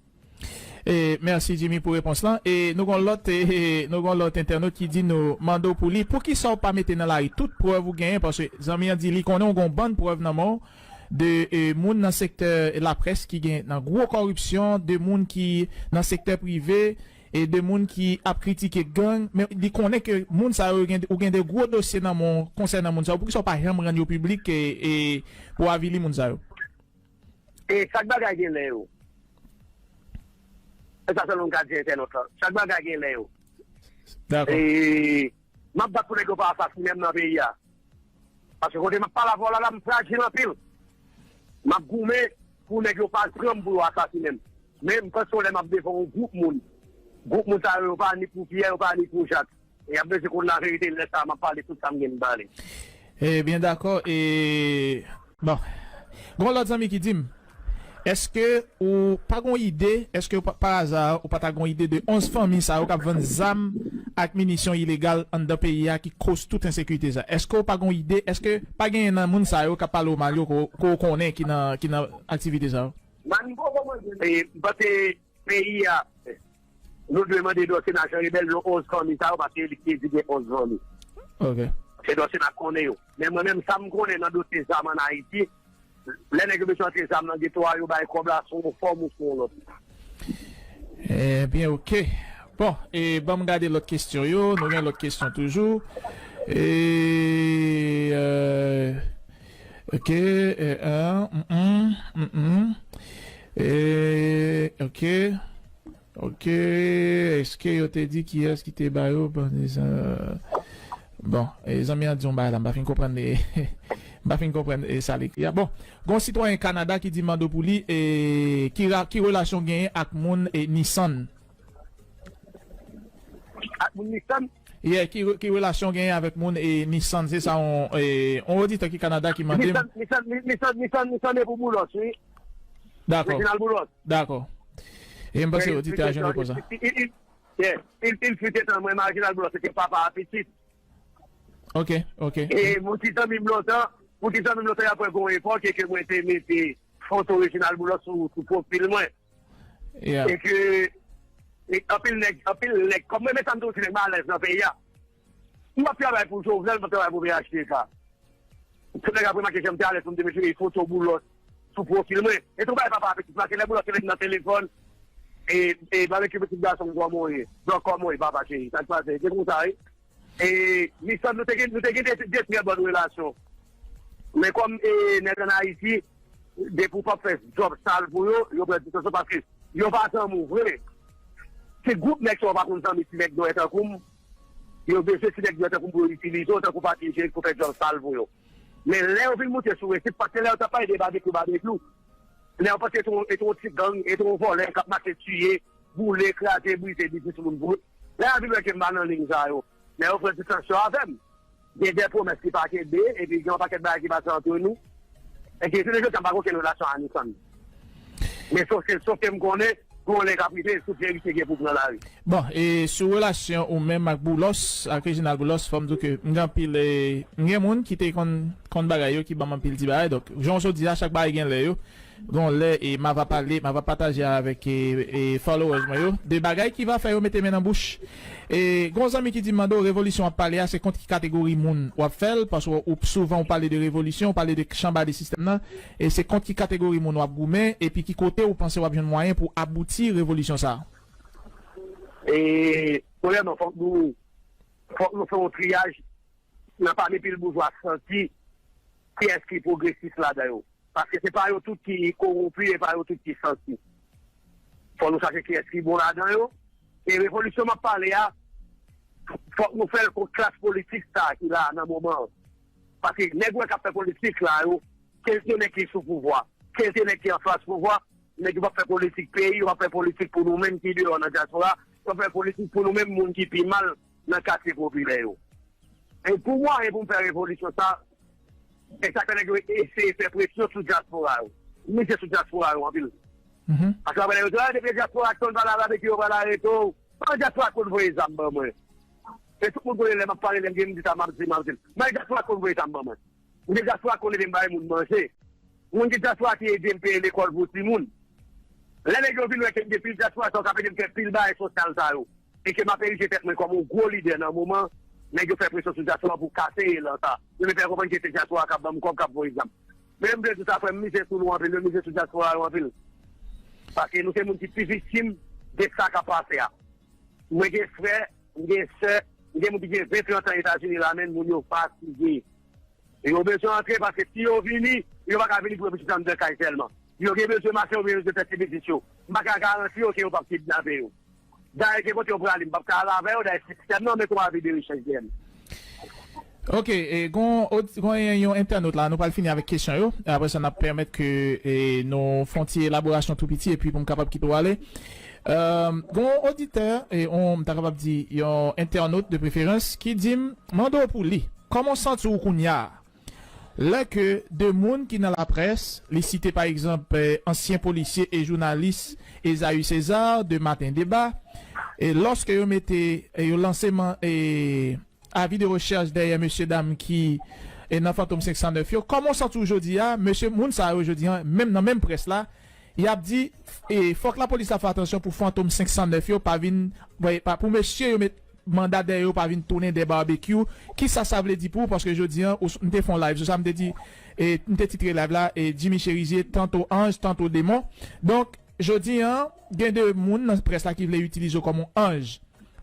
E, mèsi Jimmy pou repons lan. E nou gon lòt, e, nou gon lòt entènot ki di nou mande w pou li, poukisa w pa mete nan lari tout prèv ou genyen, paske zanmi an di li konnen w gon bann prèv nan men w de e, moun nan sektè laprès ki gen nan gwo kòripsyon, de moun ki nan sektè prive, e de moun ki ap kritike gang, men li konnen ke moun sa yo gen, ou gen de gwo dosye nan men w konsènan moun sa yo, poukisa w pa janm rann yo piblik e, e pou avili moun sa yo? E chak bagay gen lè yo. E sa sèlman m ka di entènot lan. Chak bagay gen lè yo. Dakò. E m ap bat pou nèg yo pa asasinen m nan peyi a. Paske kote m ap pale avè w la, la m frajil anpil. M ap goumen pou nèg yo pa pran m pou yo asasinen m. Men m panse yon lè m ap defann yon gwoup moun. Gwoup moun sa yo, yo pa ni pou Pyè, yo pa ni pou Jak. E y ap bezwen konn laverite, lè sa a m ap pale tout sa m gen pou m pale. Ebyen dakò, e bon. Gon lòt zanmi ki di m, èske ou pa gon ide, èske pa, pa aza ou pa ta gon ide de onz fanmi sa yo k ap vann zam ak minisyon ilegal anndan peyi a ki koz tout ensekirite sa? Èske ou pa gon ide, èske pa genyen nan moun sa yo k ap pale w mal yo ke w, ke w konnen ki nan, ki nan aktivite sa yo? Man, m poko mande. E, m panse peyi a, nou dwe mande Dorcéna Jean Rebel non onz fanmi sa yo, paske li ki te di gen onz fanmi. Ok. Se Dorcéna k konnen yo. Men mwen menm, sa m konnen nan dosye zam ann Ayiti, lè nèg yo bezwen antre zam nan geto a, yo bay kòb la sou yon fòm ou sou yon lòt. Ebyen, ok. Bon, e ban m gade lòt kesyon yo. Nou gen lòt kesyon toujou. E, euh, ok, e, euh, mm, mm, mm, mm. E, ok. Ok, èske yo te di kiyès ki te ba yo bandi sa? Bon, e zanmi an di yon bagay la, m pa fin konprann li. M pa fin konprann e, sa l ekri a. Bon, gon sitwayen Kanada ki di mande w pou li, e, ki, ra- ki relasyon w genyen ak moun e, Nissan? Ak moun Nissan? Yeah, ki, re- ki relasyon w genyen avèk moun e, Nissan? Se sa yon, e, yon oditè ki Kanada ki mande m. Nissan, Nissan, Nissan, Nissan, Nissan e pou Boulos, wi. Dakò. Reginald Boulos. Dakò. E m panse oditè a jwenn repons la. Il, il, il, yeah. Il, il fut un temps, mwen, Reginald Boulos se te papa a pitit. Ok, ok. E moun ki zanmi m lontan, moun ki zanmi m lontan, y ap wè gon epòk e ke mwen te mete foto Reginald Boulos sou, sou pwofil mwen. Yeah. E ke e anpil nèg, anpil nèg, kòm mwen, men sa m tou di nèg m alèz nan peyi a. M p ap travay pou Jovenel, m p ap travay pou P H T K. Tout nèg ap remake jan m te alèz pou m te mete foto Boulos sou pwofil mwen. E tou bay papa apetit, paske lè Boulos te met nan telefòn, e, e Barbecue pitit gason m, kòman w ye? Donk, kòman w ye, papa cheri? Sa k pase? Se konsa, wi. E, Nissan, nou te gen, nou te gen de, de trè bòn relasyon. Men kòm e, nèg ann Ayiti, depi w p ap fè djòb sal pou yo, yo pran distansyon paske yo pa zanmi w vre. Se gwoup nèg sa yo pa konn zanmi ti nèg dwèt tankou m. Yo bezwen ti nèg dwèt tankou m pou yo itilize w tankou papye ijenik pou fè djòb sal pou yo. Men lè yo vin moute sou resit, paske lè yo t ap pale de babekyou, babekyou, lè yo panse se yon, se yon ti gang, se yon vòlè k ap mache tiye, boule, kraze, brize biznis moun pou yo. Lè y a vin wè ke m pa nan liy sa yo, men yo pran distansyon avè m. Gen de pwomès ki pa kenbe, epi gen yon pakèt bagay ki pase antre nou. Epi jounen jodi a, m pa gen okenn relasyon a Nissan. Men sof ke, sof ke m konnen, gen yon lè k ap rive, tout verite gen pou pran lari. Bon, e sou relasyon ou menm ak Boulos, ak Reginald Boulos, fò m di w ke m gen anpil, e, m gen moun ki te konn, konn bagay yo, ki ban m anpil ti bagay. Donk, jan w di a, chak bagay gen lè yo. Gon lè, e, m ava pale, m ava pataje avèk, e, e, followers mwen yo, de bagay ki va fè yo mete men nan bouch. E, gon zanmi ki di m mande w, revolisyon w ap pale a, se kont ki kategori moun w ap fè l, paske w, ou souvan ou pale de revolisyon, ou pale de chanbale sistèm nan, e se kont ki kategori moun w ap goumen, epi ki kote ou panse w ap jwenn mwayen pou abouti revolisyon sa a? E, premyèman, fòk nou, fòk nou fè yon triyaj nan pami pil boujwa santi kiyès ki pwogresis ladan yo. Paske se pa yo tout ki kowonpi, e pa yo tout ki santi. Fò nou chache kiyès ki bon ladan yo. E revolisyon m ap pale a, fòk nou fè l kont klas politik sa a ki la a nan moman an. Paske nèg ou wè k ap fè politik la yo, kèlke nèg ki sou pouvwa, kèlke nèg ki anfas pouvwa, nèg yo p ap fè politik peyi, yo p ap fè politik pou nou menm ki deyò nan dyaspora, yo p ap fè politik pou nou menm moun ki pi mal nan katye popilè yo. E pou mwayen pou m fè revolisyon sa, e sa k fè nèg yo eseye fè presyon sou dyaspora yo. M mize sou dyaspora yo anpil. Paske apre nèg yo di, "Ah, depi dyaspora k konn pale avè yo, yo pral arete w." Ban dyaspora k konn voye zam ban mwen. E tout moun konnen lè m ap pale, lè m gen m di sa, m ap di, m ap di. Ban dyaspora k konn voye zam ban mwen. M gen dyaspora k konn ede m bay moun manje. Moun gen dyaspora ki ede m peye lekòl pou timoun. Lè nèg yo vin wè ke m gen pil dyaspora sa yo k ap ede m fè pil bagay sosyal sa yo, e ke m ap erije tèt mwen kòm yon gwo lidè nan moman, nèg yo fè presyon sou dyaspora pou kase elan sa. Yo vle fè konprann ke se dyaspora k ap ban m kòb, k ap voye zam. Men m vle di sa, frè m, m mize sou nou anpil, m mize sou dyaspora yo anpil. Paske nou se moun ki pi viktim de sa k ap pase a. Mwen gen frè, m gen sè, m gen moun ki gen ven, trant an Etazini la, men moun yo fatige. Yo bezwen antre paske si yo vini, yo pa ka vini pou yo vin chita anndan kay sèlman. Yo gen bezwen mache, yo gen bezwen fè ti biznis yo. M pa ka garanti yo ke yo p ap kidnape yo. Dayè, gen kote yo prale, m p ap ka al avè yo, dayè, sistèm nan mete yon avi de rechèch dèyè m. Ok, e, gon, od- gon yon, yon entènot la, nou pral fini avèk kesyon yo. E apre sa, n ap pèmèt ke e, nou fè yon ti elaborasyon tou piti, epi pou m kapab kite w ale. E, gon oditè, e, on, m ta kapab di yon entènot de preferans, ki di m, mande w pou li, kòman w santi w kounye a? Lè ke de moun ki nan laprès, li site pa egzanp, e, ansyen polisye e jounalis Esaü César de Maten Deba, e lòske yo mete, e, yo lanse man, e, avi de rechèch dèyè mesye dam ki, e, nan Fantom senk san nèf yo, kòman w santi w jodi a, mesye moun sa yo jodi a, menm nan menm près la, y ap di, e, fòk lapolis la fè atansyon pou Fantom senk san nèf yo pa vin, pa, pou mesye yo met manda dèyè yo pa vin tounen dè babekyou. Kisa sa vle di pou ou? Paske jodi a, ou, m te fè yon live sou sa, m te di, e, m te titre live la, e, Jimmy Chérizier, tanto anj, tanto demon. Donk, jodi a, gen de moun nan près la ki vle itilize w kòm yon anj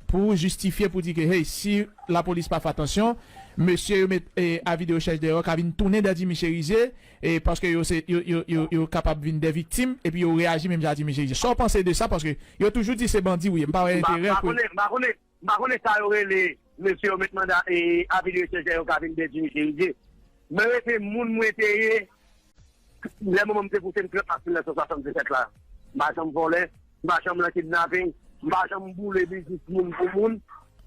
pou jistifye, pou di ke, hey, si lapolis pa fè atansyon, mesye yo met, e, avi de rechèch dèyè yo ka vin tounen dè Jimmy Chérizier, e paske yo se, yo, yo, yo, yo kapab vin dè viktim, epi yo reyaji menm jan a Jimmy Chérizier. Sa w panse de sa? Paske yo toujou di se bandi ou ye. M pa wè enterè pou. M pa konnen, m pa konnen, m pa konnen sa yo rele mesye yo met manda, e, avi de rechèch dèyè yo ka vin dè Jimmy Chérizier. Mwen rete moun mwen te ye, lè manman m te pouse m trant mas mil nèf san swasanndisèt la. M pa janm vòlè, m pa janm nan kidnaping, m pa janm boule biznis moun pou moun,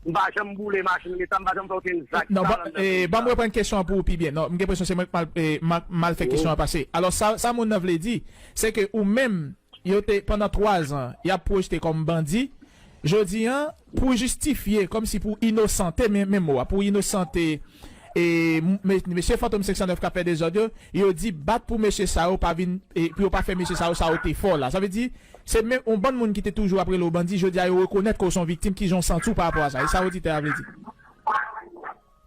m pa janm boule machin leta, m pa janm fè okenn zak sal anndan peyi a. Non, ban m reprann kesyon an pou ou pi byen. Non, m gen enpresyon se mwen k mal, e, mal, mal fè kesyon an pase. Alò, sa, sa moun nan vle di, se ke ou menm, yo te, pandan twa zan, y ap pwojte kòm bandi. Jodi a, pou jistifye, kòmsi pou inosante, men, men mo a, pou inosante, e, m- me- mesye Fantom senk san nèf k ap fè dezòd yo, yo di bat pou mesye sa yo pa vin, e, pou yo pa fè mesye sa yo, sa yo te fè w la. Sa vle di, se menm yon bann moun ki te toujou ap rele w bandi, jodi a yo rekonèt ke w se yon viktim, kijan w santi w pa rapò a sa? E sa oditè a vle di.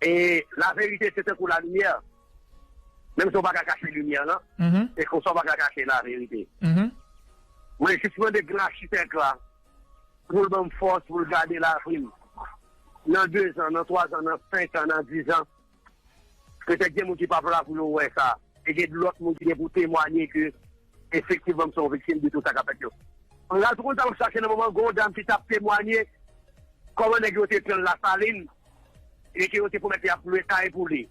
E laverite se tankou lalimyè. Menm si w pa ka kache limyè lan, e konsa w pa ka kache laverite. Mwen jis mande gran achitèk la pou l ban m fòs, pou l gade lavi m. nan dezan, nan twazan, nan senkan, nan dizan, petèt gen moun ki p ap la pou yo wè sa. E gen lòt moun ki gen pou temwanye ke efektivman m se yon viktim de tout sa k ap fèt yo. Ralph, ou konn sa m ap chache nan moman, gen yon dam ki t ap temwanye kòman nèg yo te pran l Lasalin e ke yo te pwomèt li ap lwe kay pou li.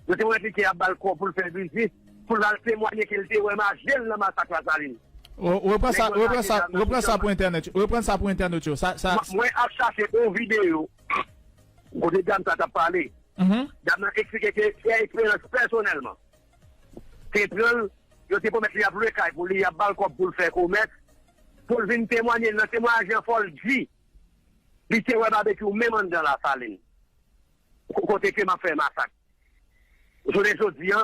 Yo te pwomèt li ke y ap ba l kòb pou l fè biznis, pou l al temwanye ke l te wè maje l nan masak Lasalin. Reprann sa, reprann sa, reprann sa pou entènèt yo. Reprann sa pou entènèt yo. Sa, sa... Mwen ap chache yon videyo kote dam sa t ap pale. Dam nan eksplike ke se eksperyans pèsonèlman. Te pran l, yo te pwomèt li y ap lwe kay pou li, y ap ba l kòb pou l fè komès, pou l vin temwanye. Nan temwayaj lan, fò l di li te wè Babekyou menm anndan Lasalin, kote ke m ap fè masak. Jounen jodi a,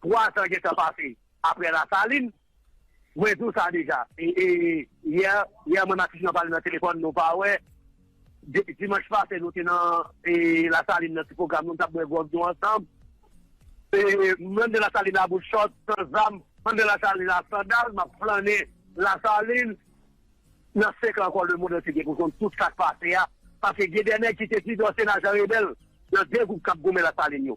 twa zan gentan pase apre Lasalin. Mwen di w sa deja. E, e, yè, yè mwen m ak Tijou pale nan telefòn, nou pa wè. Di-, dimanch pase, nou te nan, e, Lasalin nan ti pwogram, nou t ap bwè gwòg nou ansanm. E, m anndan Lasalin a bout chòt, san zam, m anndan Lasalin a sandal, m ap flannen Lasalin. Nan senk an ankò, lemonn antye gen pou konn tout sa k pase a, paske gen de nèg ki te divòse nan Jan Rebèl, nan de gwoup k ap goumen Lasalin yo.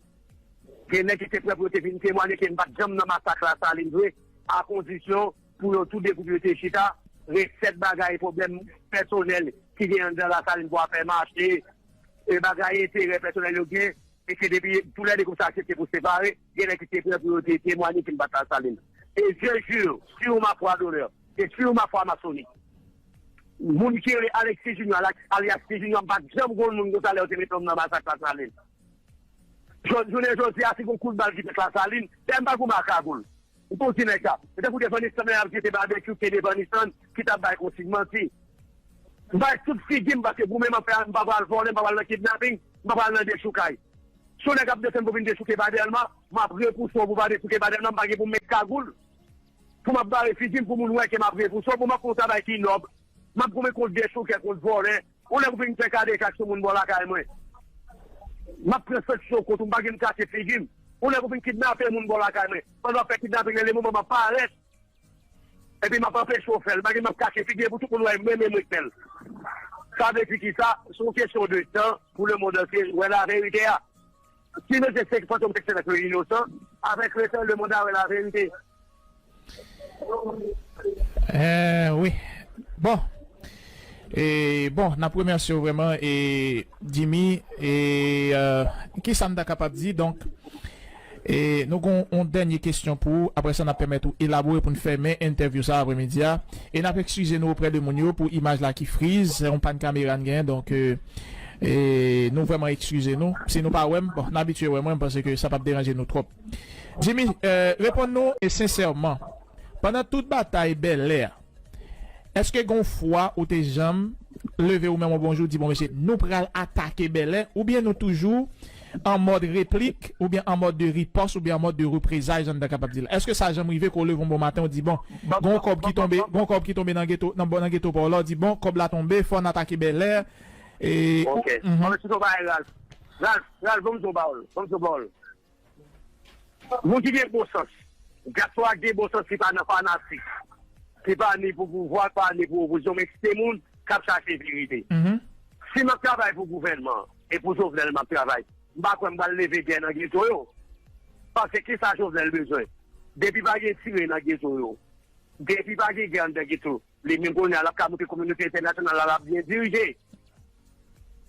Gen nèg ki te prè pou yo te vin temwanye ke m pa t janm nan masak Lasalin vre, a kondisyon pou yo tou de gwoup yo te chita, resèt bagay, pwoblèm pèsonèl ki gen anndan Lasalin pou afè mache, e bagay enterè pèsonèl yo gen, e ke depi toulède gwoup sa aksepte pou separe, gen nèg ki te prè pou yo te temwanye ke m pa t Lasalin. Et je jure, sur ma foi d'honneur, et sur ma foi maçonnique, moun ki rele Alexis Junior, Alex-, alias Ti Junior, m pa t janm konn moun konsa lè yo te mete m nan masak Lasalin. Jò-, jounen jodi a, si gon kout bal ki fèt Lasalin, dayè m pa goumen ak kagoul. M tou di nèg sa. Se tankou devan Nissan, lè y ap jete Babekyou, ke devan Nissan, ki t ap bay konsign manti. M bay tout figi m, paske goumen m ap fè a, m pa pral vòlè, m pa pral nan kidnaping, m pa pral nan dechoukay. Si yon nèg ap desann pou vin dechouke pa Dèlma, m ap repouse w pou pa dechouke pa Dèlma, m pa gen pou m met kagoul. Pou m ap bare figi m, pou moun wè ke m ap repouse w, pou m ap fè yon travay ki nòb. M ap goumen kont dechoukè, kont vòlè. Yon lè pou fin fè kadejak sou moun bò lakay mwen. M ap pran sanksyon kont ou, m pa gen m kache figi m. Yon lè pou fin kidnape moun bò lakay mwen. Pandan w ap fè kidnaping nan, le moman m ap parèt. Epi m ap anpeche w fè l. M pa gen m ap kache figi m pou tout moun wè mwen menm mwen k fè l. Sa vle di ki sa? Se yon kesyon de tan pou lemonn antye wè laverite a. Si mesye se Fantom Seksyon yo inosan, avèk le tan, lemonn a wè laverite. Eh, wi. Bon. E, bon, n ap remèsye w vrèman, e, Jimmy. E, euh, ki sa m ta kapab di? Donk, e, nou gon yon dènye kesyon pou ou. Apre sa, n ap pèmèt ou elabore pou n fèmen entèvyou sa apremidi a. E n ap ekskize nou oprè de moun yo pou imaj la ki friz. Se yon pàn kamera n genyen, donk, euh, e nou vrèman ekskize nou. Si nou pa wè m, bon, n abitye wè mwen, m panse ke sa p ap deranje nou twòp. Jimmy, euh, reponn nou e sensèman. Pandan tout batay Bèlè a, èske gon fwa ou te janm leve ou menm yon bon jou di, bon, mesye, nou pral atake Bèlè, oubyen nou toujou an mòd replik, oubyen an mòd de ripòs, oubyen an mòd de reprezay, jan n ta kapab di l? Èske sa janm rive ke w leve yon bon maten, ou di, bon, gon kòb ki tonbe, gon kòb ki tonbe nan geto, nan, nan geto pa w la, ou di, bon, kòb la tonbe, fò n atake Bèlè, e... Ok. Mwen, se yon bagay, Ralph. Ralph, Ralph, ban m di w yon pawòl. Ban m di w yon pawòl. Moun ki gen bon sans, gason ak gen bon sans ki pa nan fanatik, ki pa ni pou pouvwa, pa ni pou opozisyon, men se moun k ap chache verite. Si m ap travay pou gouvènman e pou Jovenel m ap travay, m pa kwè m pral leve gè nan geto yo. Paske kisa Jovenel bezwen? Depi pa gen tire nan geto yo, depi pa gen gè anndan geto, li menm kounye a l ap ka montre kominote entènasyonal la l ap byen dirije.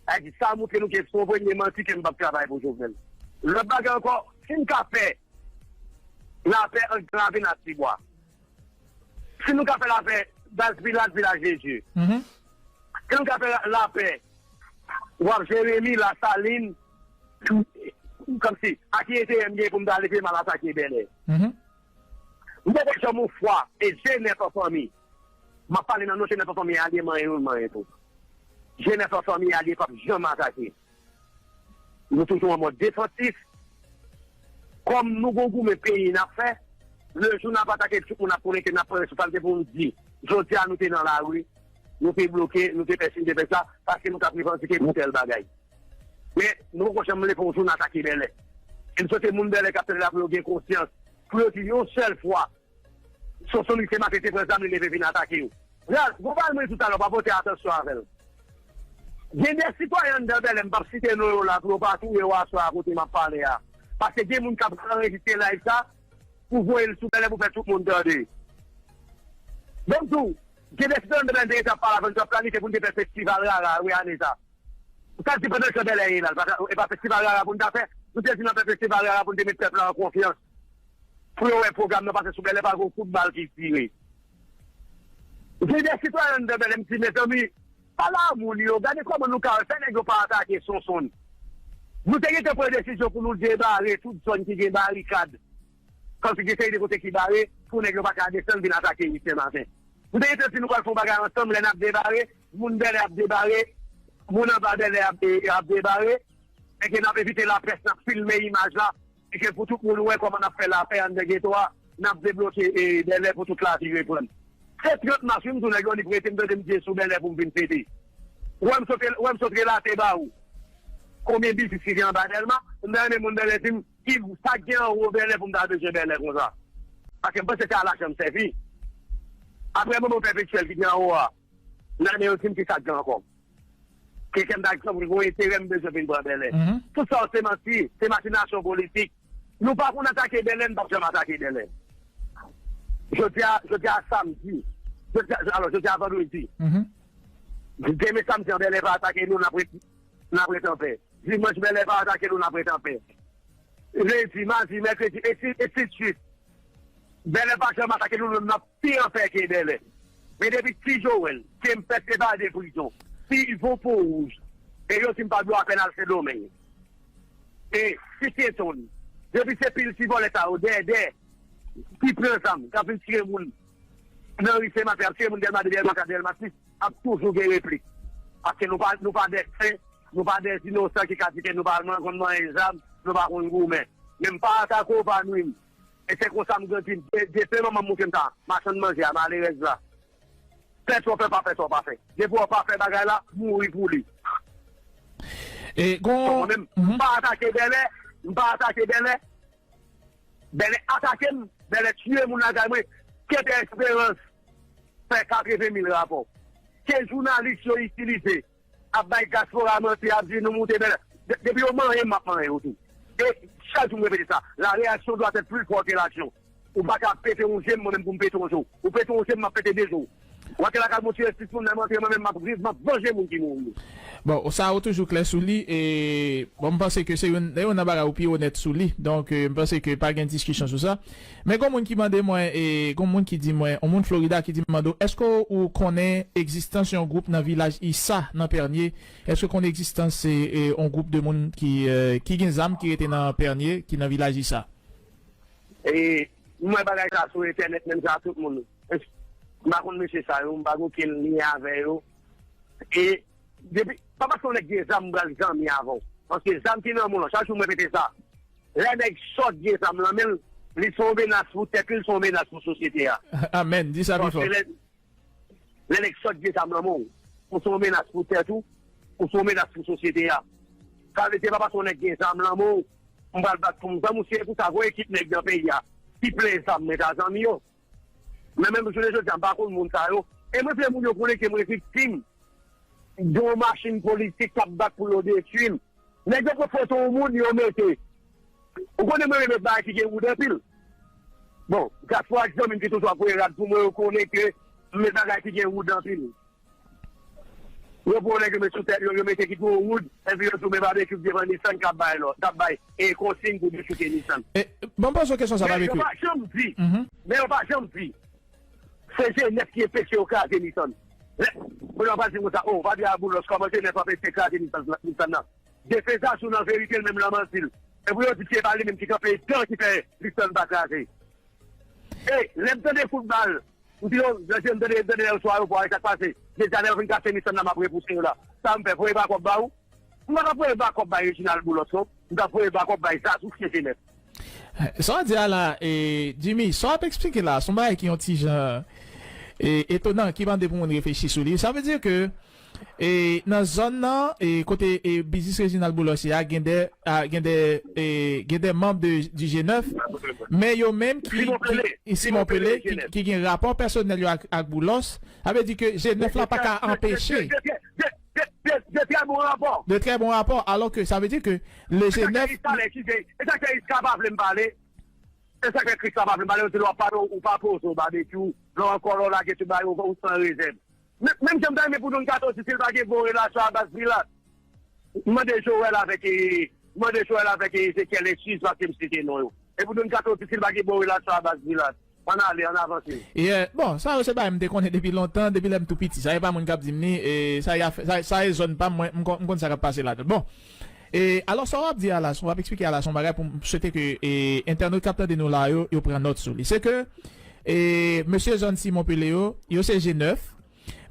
Sa di sa montre nou ke se yon premye manti ke m p ap travay pou Jovenel. Lòt bagay ankò, si n ka fè lapè ant Gran Ravin ak Tibwa, si nou ka fè lapè Baz Pilat, Vilaj de Dye, si nou ka fè lapè w ap Jeremi, Lasalin, kòmsi, a ki enterè m gen pou m ta leve m al atake Bèlè? M poko janm yon fwa, e G nèf an fanmi. M ap pale nan non G nèf an fanmi, alye manyen yo, manyen tou. G nèf an fanmi, alye p ap janm atake. Nou toujou an mòd defansif. Kòm nou gon goumen peyi n ap fè, le jou n ap atake, tout moun ap konnen ke n ap pran responsablite pou nou di, jodi a nou te nan lari, nou te bloke, nou te fè si, nou te fè sa, paske nou t ap revandike pou tèl bagay. Men, nou poko janm leve yon jou n atake Bèlè. E m swete moun Bèlè k ap tande la pou yo gen konsyans, pou yo di yon sèl fwa, Sosonlik se maten te pran zam li leve vin atake yo. Ralph, gon bagay mwen di w talè, w pa pote atansyon avè l. Gen de sitwayen anndan Bèlè, m p ap site non yo la pou yo pa touye w aswè a kote m ap pale a. Paske gen moun k ap anrejistre live sa pou voye l sou Bèlè pou fè tout moun tande. Donk tou, gen de sitwayen anndan Bèlè te gentan ap pale avè n, t ap planifye pou n te fè festival rara wi ane sa. Sa di pandan jan Bèlè ye la, e pa festival rara pou n ta fè. Nou te di n ap fè festival rara pou n te met pèp la an konfyans. Pou yo wè pwogram nan pase sou Bèlè, pa gen yon kout bal ki tire. Gen de sitwayen anndan Bèlè, m di, mezanmi, pale a moun yo, gade kòman nou ka fè nèg yo pa atake Sonsonn. Nou te gentan pran desizyon pou nou debare tout zòn ki gen barikad. Kòmsi gen seri de kote ki bare, pou nèg yo pa ka desann vin atake Ayisyen maten. Nou te gentan di nou pral fè yon bagay ansanm, lè n ap debare, moun Bèlè ap debare, moun anba Bèlè ap, ap debare, e ke n ap envite laprès, n ap filme imaj la, e ke pou tout moun wè kòman n ap fè lapè anndan geto a, n ap debloke, e, Bèlè pou tout lavi reprann. Se trant mas, wi, m di w nèg yo ni prete m tande m di sou Bèlè pou m vin fete. Ou wè m sot, ou wè m sot relate ba ou konbyen biznis ki gen anba Dèlma, m ta renmen moun Bèlè di m ki sa k gen anwo Bèlè pou m ta bezwen Bèlè konsa. Paske m panse se a lajan m sèvi. Apre mwen, mwen pèpetyèl ki gen anwo a, m ta renmen yo di m ki sa k gen ankò. Ke kè m ta gen yon enterè m bezwen vin pran Bèlè. Tout sa yo se manti, se machinasyon politik. Nou pa konn atake Bèlè, n p ap janm atake Bèlè. Jodi a, jodi a samdi, jodi a, alò, jodi a vandredi. Demen samdi an, Bèlè pa atake nou, n ap ret, n ap ret anpè. Dimanch, Bèlè pa atake nou, n ap ret anpè. Lendi, madi, mèkredi, ensi, ensi de swit. Bèlè pa janm atake nou, nou menm n ap pi anpè ke Bèlè. Men depi Ti Jowèl, Kempès evade prizon, Ti Von Pon Wouj, e yo di m pa dwe apèl al Sendomeng. E Ti Kenton, depi se pil ti vòlè sa yo, dèdè, ki pran zam, k ap vin tire moun nan ri Senmak, y ap tire moun Dèlma de, Dèlma kat, Dèlma sis, ap toujou gen replik. Paske nou pa, nou pa dè sen, nou pa dè inosan ki ka di ke nou pa konn manyen zam, nou pa konn goumen. Men m pa atake w, pa nwi m. E se konsa m grandi. De, defen manman m montre m sa. Machann manje a, malerèz la. Fè sa w fè, pa fè sa w pa fè. Depi w pa fè bagay la, mouri pou li. E gon... Mwen menm, m pa atake Bèlè, m pa atake Bèlè. Bèlè atake m, Bèlè tiye moun lakay mwen. Kete Esperans fè katreven mil rapò. Ke jounalis yo itilize ap bay dyaspora manti, ap di nou moute Bèlè. De-, depi yo manyen m, m ap manyen yo tou. E chak jou m repete sa, la réaction doit être plus forte que l'action. Ou pa ka pete yon je m, mwen menm pou m pete yon je w. Ou pete yon je m, m ap pete de je w. W antre lakay m, ou tiye sis moun, lè m antre, mwen menm m ap viv, m ap vanje moun ki mouri yo. Bon, sa ou toujou klè sou li, e bon, m panse ke se youn, youn nan bagay ou pi onèt sou li. Donk, e, m panse ke pa gen diskisyon sou sa. Men gon moun ki mande mwen, e gon moun ki di mwen, yon moun Florida ki di m mande w, èske w konnen egzistans yon gwoup nan vilaj Isa nan Pènye? Èske w konnen egzistans, e, e, yon gwoup de moun ki, e, ki gen zam ki rete nan Pènye, ki nan vilaj Isa? E, m wè bagay sa sou entènèt, menm jan tout moun. M pa konn mesye sa yo, m pa gen okenn lyen avè yo. E, depi, pa paske yon nèg gen zam, m pral zanmi avè w. Paske zam ki nan men w lan, chak jou m repete sa. Lè nèg sòt gen zam nan men l, li se yon menas pou tèt li, li se yon menas pou sosyete a. Amèn. Di sa pi fò. Paske lè, lè nèg sòt gen zam nan men w, ou se yon menas pou tèt ou, ou se yon menas pou sosyete a. Sa vle di, se pa paske yon nèg gen zam nan men w, m pral bat pou m zanmi w, se pou sa gwo ekip nèg nan peyi a ki plen zam, men ta zanmi yo. Men menm jounen jodi a, m pa konn moun sa yo. E mwen vle moun yo konnen ke mwen viktim de yon machin politik k ap bat pou yo detwi m. Nèg yo pran foto yon moun, yo mete. Ou konnen mwen renmen bagay ki gen wood anpil. Bon, dyaspora ak zanmi m ki toujou ap voye rad pou mwen, yo konnen ke m renmen bagay ki gen wood anpil. Yo pran yon nèg, yo met sou tèt yo, yo mete ki pou yon wood, epi yo di w men babekyou k devan Nissan k ap bay lòd, k ap bay, e, konsiy pou dechouke Nissan. E, bon, m poze w kesyon sa, babekyou. Men yo pa janm di, men yo pa janm di, se G nèf ki enpeche yo kraze Nissan. Lè, pou yo pa di konsa, o, pa di a Boulos, kòman G nèf anpeche kraze Nissan, Nissan nan? Defezasyon nan verite l menm lan manti l. E pou yo di se pa li menm ki kanpe dan ki fè Nissan pa kraze. E, lè m tande kout bal, m di yo, mesye, m tande, m tande yo sou ayewopò a, e sa k pase? Deja lè yo fin kase Nissan nan, m ap repouse yo la. Sa m fè, voye bakòp ba ou? M pa t ap voye bakòp bay Reginald Boulos, non. M t ap voye bakòp bay Zazou K G nèf. Sa w di a la, e, Jimmy, sa w ap eksplike la, se yon bagay ki yon ti jan, e, etonan, ki mande pou moun reflechi sou li. Sa vle di ke, e, nan zòn nan, e, kote, e, biznis Reginald Boulos ye a, gen de, a, gen de, e, gen de manm de, di G nèf, men yo menm ki, Simon Pelé, ki, Simon Pelé, ki, ki gen rapò pèsonèl yo ak, ak Boulos, sa vle di ke G nèf la pa ka anpeche. De, de, de trè bon rapò. De trè bon rapò, alò ke sa vle di ke le G nèf. E sa k fè Iska pa vle m pale. E sa k fè Krista pa vle m pale, yo di lè w ap pale, ou pa poze w babekyou, lè w ankò lè w lage tout bagay, ou, ou san rezèv. Men, menm jan m ta renmen pou Don Kato di si l pa gen bon relasyon a Baz Pilat. M mande Joel avèk, e, m mande Joel avèk, e, Ezekiel eskiz paske m site non yo. E pou Don Kato di si l pa gen bon relasyon a Baz Pilat. Ann ale, ann avanse. Yeah, bon, sa yo se bagay m te konnen depi lontan, depi lè m tou piti. Sa e pa moun k ap di m li, e sa e afè, sa, sa e zòn pa m, mwen, m konn, m konn sa k ap pase ladan. Bon, e alò sa w ap di a la, sa w ap eksplike a la, se yon bagay pou m swete ke, e, entènot k ap tande nou la yo, yo pran nòt sou li. Se ke, e, mesye zòn Simon Pele yo, yo se G nèf,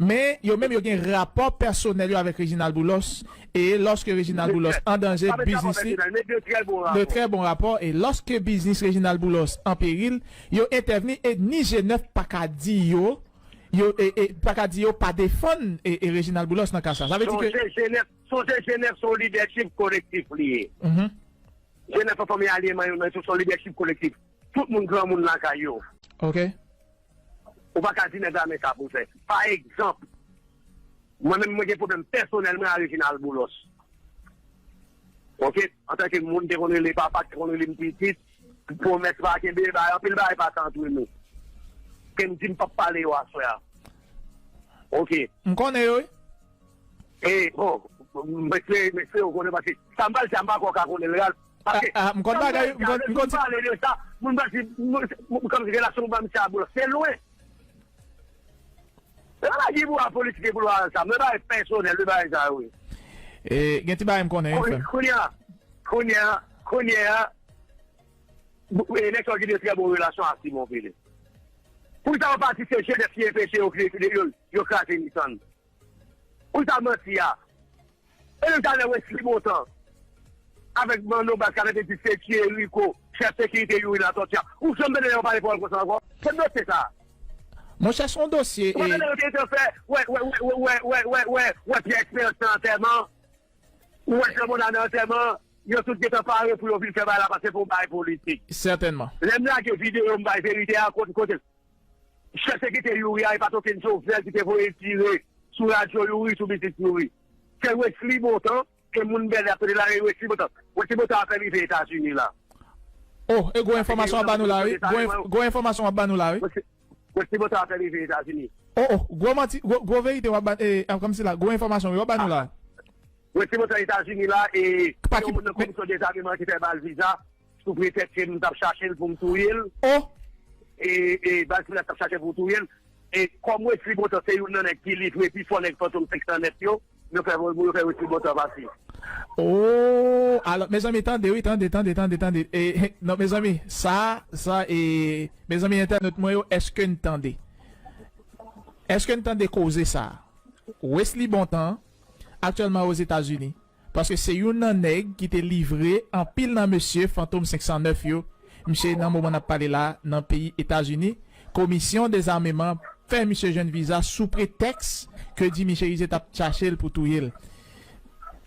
men yo menm yo gen rapò pèsonèl yo avèk Reginald Boulos, e lòske Reginald Boulos an danje, biznis li, de trè bon rapò, e lòske biznis Reginald Boulos an peril, yo entèvni, e ni G nèf pa ka di yo, yo, e, e, pa ka di yo pa defann, e, e Reginald Boulos nan ka sa. Sa vle di ke Sonje G nèf, sonje G nèf se yon lidèchip kolektif li ye. Mhm. G nèf an fanmi alyeman yo, men se yon lidèchip kolektif. Tout moun granmoun lakay yo. Ok. Ou pa ka di nèg la men sa pou l fè. Pa egzanp, mwen menm mwen gen pwoblèm pèsonèl mwen a Reginald Boulos. Ok? Antanke moun te konn rele papa, te konn rele m pitit, pwomès pa kenbe, bay anpil bagay pase antre nou. Ke m di m p ap pale yo aswè a. Ok. M konnen yo, wi. E, bon, m espere, m espere w konnen paske sa m pral di a, m pa kwè w ka konnen l, Ralph. Paske Ah, ah, m konn sa m bagay, pral di m a, konn, lè m konn moun pale de sa, moun pral di, moun, moun, kòmsi relasyon mwen ak misye a Boulos, se lwen. Se pa bagay pou a politik e pou lwa sa. Mwen bagay pèsonèl, mwen bagay sa yo ye. E, gen ti bagay m konnen, wi, frè m. Kounye a, kounye a, kounye a, e, nèg sa yo gen de trè bon relasyon ak Simon Pele. Poukisa yo pa di se G nèf ki enpeche yo, yo, yo, yo kraze Nissan? Poukisa manti a? E nou talè Wesley Bontan avèk Manno Baz k ap di se Thierry Rico, chèf sekirite Youri Latortue a. Ou janm tande yo pale pawòl konsa ankò? Se dosye sa. Monchè, se yon dosye. Ou pa tande yo te gentan fè, wè, wè, wè Pierre Espérance nan antèman, ou wè Jean Mona nan antèman, yo tout gentan pare pou yo vin fè bagay la pase pou yon bagay politik. Sètènman. Lè m lage videyo m bay verite a, kote, kote l? Chèf sekirite Youri a, e pa t okenn Jovenel ki te voye tire sou radyo Youri, sou biznis Youri. Se Wesley Bontan, ke moun Bèlè ap tande la, e Wesley Bontan. Wesley Bontan ap fè rive Etazini la. Oh, e gwo enfòmasyon w ap ba nou la, wi. Gwo enf-, gwo enfòmasyon w ap ba nou la, wi. Wesley, Wesley Bontan ap fè rive Etazini. Oh, oh, gwo manti, gwo, gwo verite w ap ba, e, kòmsi la, gwo enfòmasyon w ap ba nou la. Wesley Bontan Etazini la, e, pa ki, yon moun nan komisyon dezameman ki fè ba l viza, sou pretèks ke m t ap chache l pou m touye l. Oh! E, e Baz Pilat t ap chache pou touye l. E kòm Wesley Bontan se youn nan nèg ki livre pi fò nèg Fantom senk san nèf yo, yo fè, yo fè Wesley Bontan pase. Oh! Alò, mezanmi, tande, wi, tande, tande, tande, tande. E, non, mezanmi, sa, sa, e, mezanmi, entènot mwen yo, èske n tande? Èske n tande koze sa? Wesley Bontan, aktyèlman Ozetazini, paske se youn nan nèg ki te livre anpil nan mesye Fantom senk san nèf yo. Misye, nan moman n ap pale la, nan peyi Etazini. Komisyon dezameman fè misye jwenn viza sou pretèks ke Jimmy Chérizier t ap chache l pou touye l.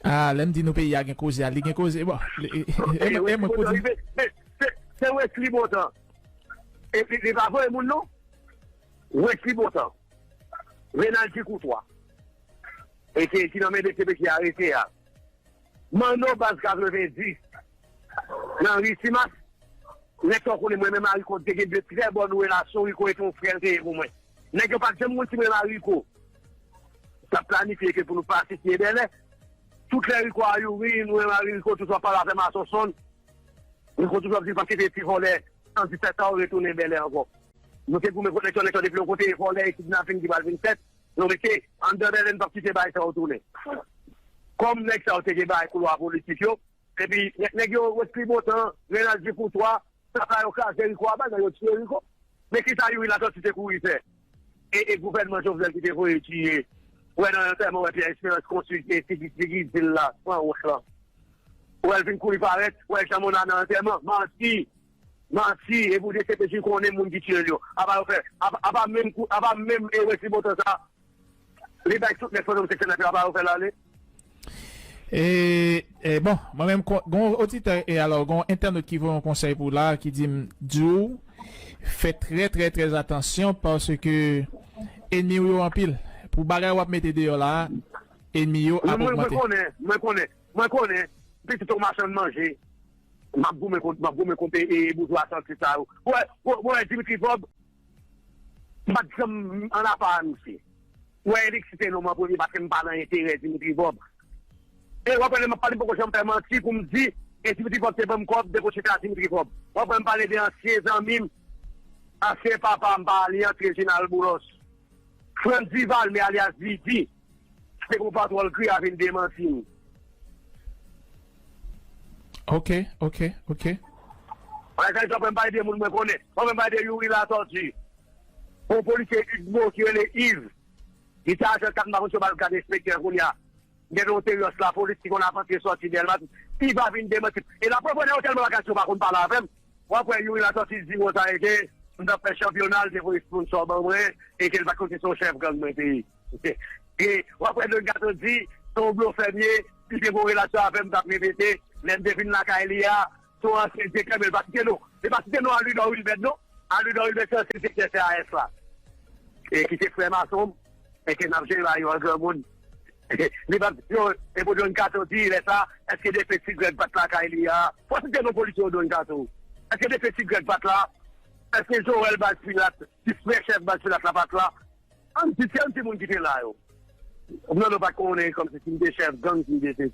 Ah, lè m di nou peyi a gen koze a, li gen koze. Bon, e, e, e, e, e mwen pou di. Se, se, se Wesley Bontan. E li, li pa voye moun, non? Wesley Bontan. Renald Ducourtois. E ki, ki nan men D C P C arete a. Manno Baz katrevenndis. Nan Risimas. Nèg sa w konnen mwen menm a Rico te gen de trè bòn relasyon, Rico e te yon frè l te ye pou mwen. Nèg yo pa t janm konn si mwen menm a Rico t ap planifye ke pou nou pase siye Bèlè. Tout lè Rico a Youri, nou menm a Rico toujou ap pale afè Masonson. Rico toujou ap di l p ap kite ti vòlè san disèt sa yo retounen Bèlè ankò. Nou te goumen kont nèg sa yo, nèg sa yo depi yon kote e vòlè e kidnaping ki pral vin fèt. Nou rete anndan Bèlè, n p ap kite bagay sa yo tounen. Kòm nèg sa yo te gen bagay koulwa politik yo, epi nèg, nèg yo Wesley Bontan, Renald Ducourtois, sa fè yo kraze Rico a bal, nan yo tiye Rico. Men kisa Youri Latortue te kouri fè? E, e gouvènman Jovenel ki te voye tiye. Ou wè nan antèman, ou wè Pierre Espérance konstwi e figi, figi di l la, pran wòch lan. Ou wè l vin kouri parèt, ou wè Jean Mona nan antèman, manti. Manti, e pou D C P C konnen moun ki tiye l yo. Apa yo fè, apa, apa menm kou, apa menm e Wesley Bontan sa, li bay tout nèg Fantom senk san nèf yo, apa yo fè l ale. E, e bon, mwen menm, gon oditè, e alò, gon entènot ki voye yon konsèy pou w la, ki di m, di w, fè trè, trè, trè atansyon, paske enmi w yo anpil. Pou bagay w ap mete deyò la, enmi yo ap Mwen, mwen ogmante. Konnen, mwen konnen, mwen konnen. Pitit ou machann manje. M ap goumen kont, m ap goumen kont e, e boujwa santi sa yo. Ou wè, ou, ou wè Dimitri Vorbe, m pa t janm an apa a misye. Ou wè, Elix site non m an premye paske m pa nan enterè Dimitri Vorbe. E w ap wè lè m ap pale, m poko janm fè manti pou m di, e Dimitri Vorbe te ban m kòb, depoche sa Dimitri Vorbe. W ap wè m pale de ansyen zanmi m, ansyen papa m pa Alliance, Reginald Boulos. Frantz Duvalmé alyas Didi, se pou patwòl kri a vin demanti m. Ok, ok, ok. Mwen sa, w ap wè m pale de moun mwen konnen. W ap wè m pale de Youri Latortue. Yon polisye Igbo ki rele Yves. Li te ajan kat, m pa konn si yo ba l grad enspektè kounye a. Gen yon teryòs lapolis ki konn ap antre sòti Dèlma. Yves a vin demanti. E laprèv, yo tèlman bagay yo pa konn pale avè m. W ap wè Youri Latortue di konsa e ke m t ap fè chanpyona, l te voye sponsò ban mwen, e ke l pa t konn se yon chèf gang mwen te ye. E w ap wè Don Kato di, se yon blofè m ye, li te gen yon relasyon avè m, m t ap repete, lè m te vin lakay li a, se yon ansyen direktè, men l pa site non. Li pa site non Aludor Wilbert non. Aludor Wilbert se ansyen direktè C A S la. E ki se frè mason m, e ke n ap jere ba yo an granmoun. Li pa, yo, e pou Don Kato di, lè sa, èske defen Ti Grèg pa t lakay li a? Fò site non polisye yo Don Kato. Èske defen Ti Grèg pa t la? Èske Joel Baz Pilat, ti frè chèf Baz Pilat la pa t la? Ann di, se yon timoun ki te la yo. Ou nan nou pa t konnen kòmsi si m te chèf gang, si m te se.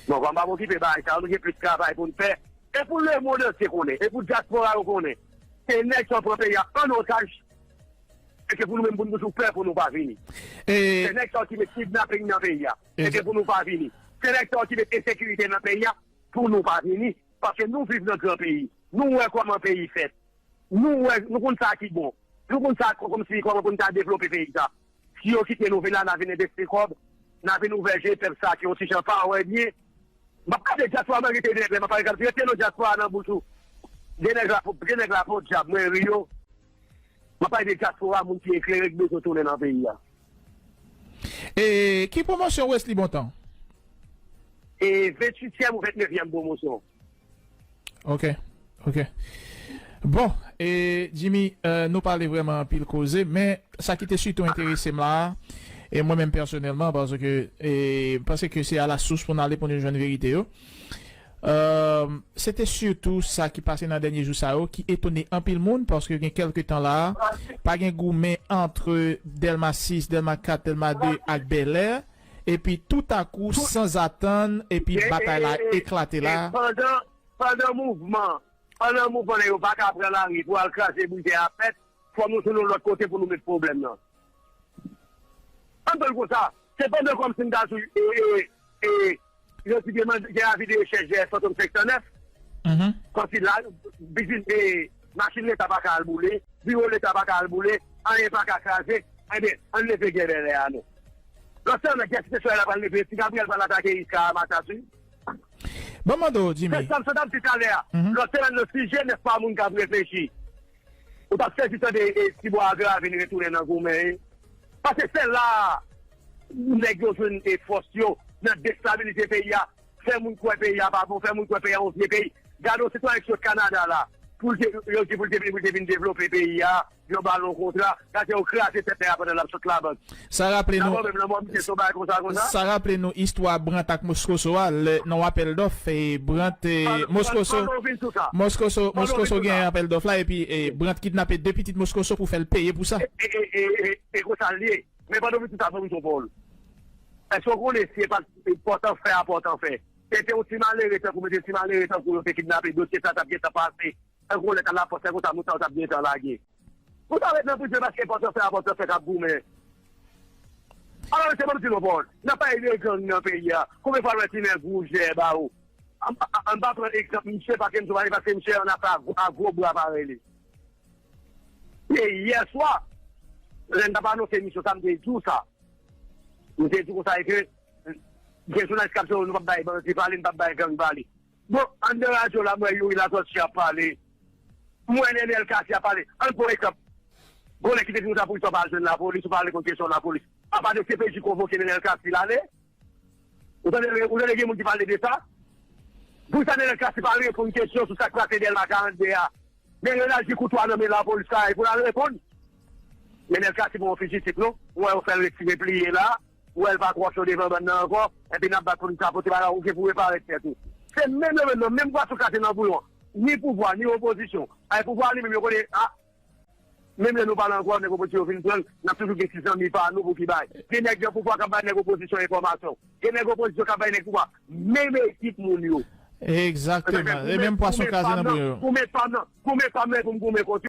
Bon, kòm pa okipe bagay sa, nou gen plis travay pou n fè. E pou lemonn antye konnen, e pou dyaspora yo konnen. Se nèg sa yo pran peyi a an otaj. E ke pou nou menm pou nou toujou pè pou nou pa vini. Se nèg sa yo ki met kidnaping nan peyi a. E ke pou nou pa vini. Se nèg sa yo ki met ensekirite nan peyi a pou nou pa vini. Paske nou viv nan gran peyi. Nou wè kòman peyi fèt. Nou wè, nou konn sa ki bon. Nou konn sa kòmsi kòman pou n ta devlope peyi sa. Si yo kite nou vin la, n a vin envesti kòb, n a vin ouvè je pèp sa ki yon ti jan pa wè byen. M ap pale dyaspora, mwen rete nèg la, m ap pale dyaspora, rete non dyaspora nan bouch ou. Gen nèg la, gen nèg la podyab, mwen ri yo. M ap pale de dyaspora, moun ki eklere, ki bezwen tounen nan peyi a. E ki pwomosyon Wesley Bontan? E venntuityèm ou vennnevyèm pwomosyon. Ok, ok. Bon, e Jimmy, euh, nou pale vrèman anpil koze, men sa ki te sitou enterese m la, e mwen menm pèsonèlman, paske, e, m panse ke se a la sous pou n ale pou nou jwenn verite yo. Euh, se te sitou sa ki pase nan dènye jou sa yo ki etone anpil moun, paske gen kèlke tan la, pa gen goumen antre Dèlma sis, Dèlma kat, Dèlma de ak Bèlè, epi toutakou, sanzatann, epi batay la eklate la. Pandan, pandan mouvman, pandan mouvman nan yo pa ka pran lari pou al kraze brize a fèt, fò nou tounen yon lòt kote pou nou met pwoblèm nan. Ann pran l konsa, se pandan kòmsi m ta sou, e, e, e, yo ti demande gen avi de rechèch dèyè Fantom senk san nèf. Kòmsi la, biznis, e, machin Leta pa ka al boule, biwo Leta pa ka al boule, anyen pa ka kraze, enben, ann leve gè Bèlè a non. Lòt sèman, gè Site Solèy la pral leve, si Gabriel pral atake Iska a Matjas wi. Ban m mande w, Jimmy. Se sa m t ap di talè a. Lòt semèn nan, si G nèf pa moun k ap reflechi, ou t ap sezi tande e, Tibwa Agra vin retounen nan goumen. Paske se la nèg yo jwenn e fòs yo nan destabilize peyi a, fè moun kwè peyi a pa bon, fè moun kwè peyi a yon vye peyi. Gade yon sitwayen ki sot Kanada la, pou l te, yo di pou l te vin, pou l te vin devlope peyi a, yo ba l yon kontra, gade yo kraze tèt nèg la pandan l ap sot labank. Sa raple nou, Nan mò menm, nan mò misye se yon bagay konsa, konsa. Sa raple nou istwa Brant ak Moscoso a, lè nan yon apèl dòf, e Brant, e, Pandan, Moscoso, pandan w vin sou sa. Moscoso, Pandan w vin Moscoso sou gen sa. Apèl dòf la, epi, e, Brant kidnape de pitit Moscoso pou fè l peye pou sa. E, e, e, e, e konsa l ye. Men pandan w vin sou sa, fò m di w, Paul. Èske w konnen si e pa t pòtanfè a pòtanfè? Se te yon ti malere tankou mwen, se ti malere tankou yo te kidnape, dosye sa t ap gentan pase. Tankou yon lèt a lapòs, se konsa moun sa yo t ap gentan lage. Ou ta ret nan prizon paske pòtanfè a pòtanfè k ap goumen. Alò, mesye, ban m di nou, Paul, n ap pale de gang nan peyi a. Konbyen fwa n wè ti nèg wouj dèyè bawo? An, an, an pa pran egzanp misye, paske m di w, paske misye an afè a gwo, a gwo bra parèy li. E yè swa, lè n t ap anonse emisyon sa, m te di w sa. M te di w konsa, e ke gen jounalis k ap di w, nou p ap bay bandi pale, nou p ap bay gang pale. Bon, anndan radyo la, m wè Youri Latortue ap pale. M wè Nenel Cassy ap pale. Ann pran egzanp. Gon nèg ki te di nou sa, poukisa w pa al jwenn lapolis, ou pa al reponn kesyon lapolis. Apa D C P J konvoke Nenel Cassy l ale? Ou tande, ou tande gen moun ki pale de sa? Poukisa Nenel Cassy pa al reponn kesyon sou sa k pase Dèlma karannde a? Nenel al di koutwa nan men lapolis la, e pou l al reponn. Nenel Cassy pa yon fijitif non. Ou wè yo fè l retire pliye la. ou wè l pa twò cho devan bann nan ankò, epi n ap bat pou n ka pote bagay, ou gen pou reparèt tèt ou. Se menm yo menm nan, menm pwason kaze nan bouyon. Ni pouvwa, ni opozisyon. Ay pouvwa li menm yo konnen, a, menm lè nou pa nan ankò, nèg opozisyon yo vin pran l, n ap toujou gen ti zanmi pa nou pou ki bay. Gen nèg nan pouvwa k ap bay nèg opozisyon enfòmasyon. Gen nèg opozisyon k ap bay nèg pouvwa. Menm ekip moun yo. Egzakteman. E menm pwason kaze nan bouyon. Goumen pa m nan, goumen pa m nan pou m goumen kont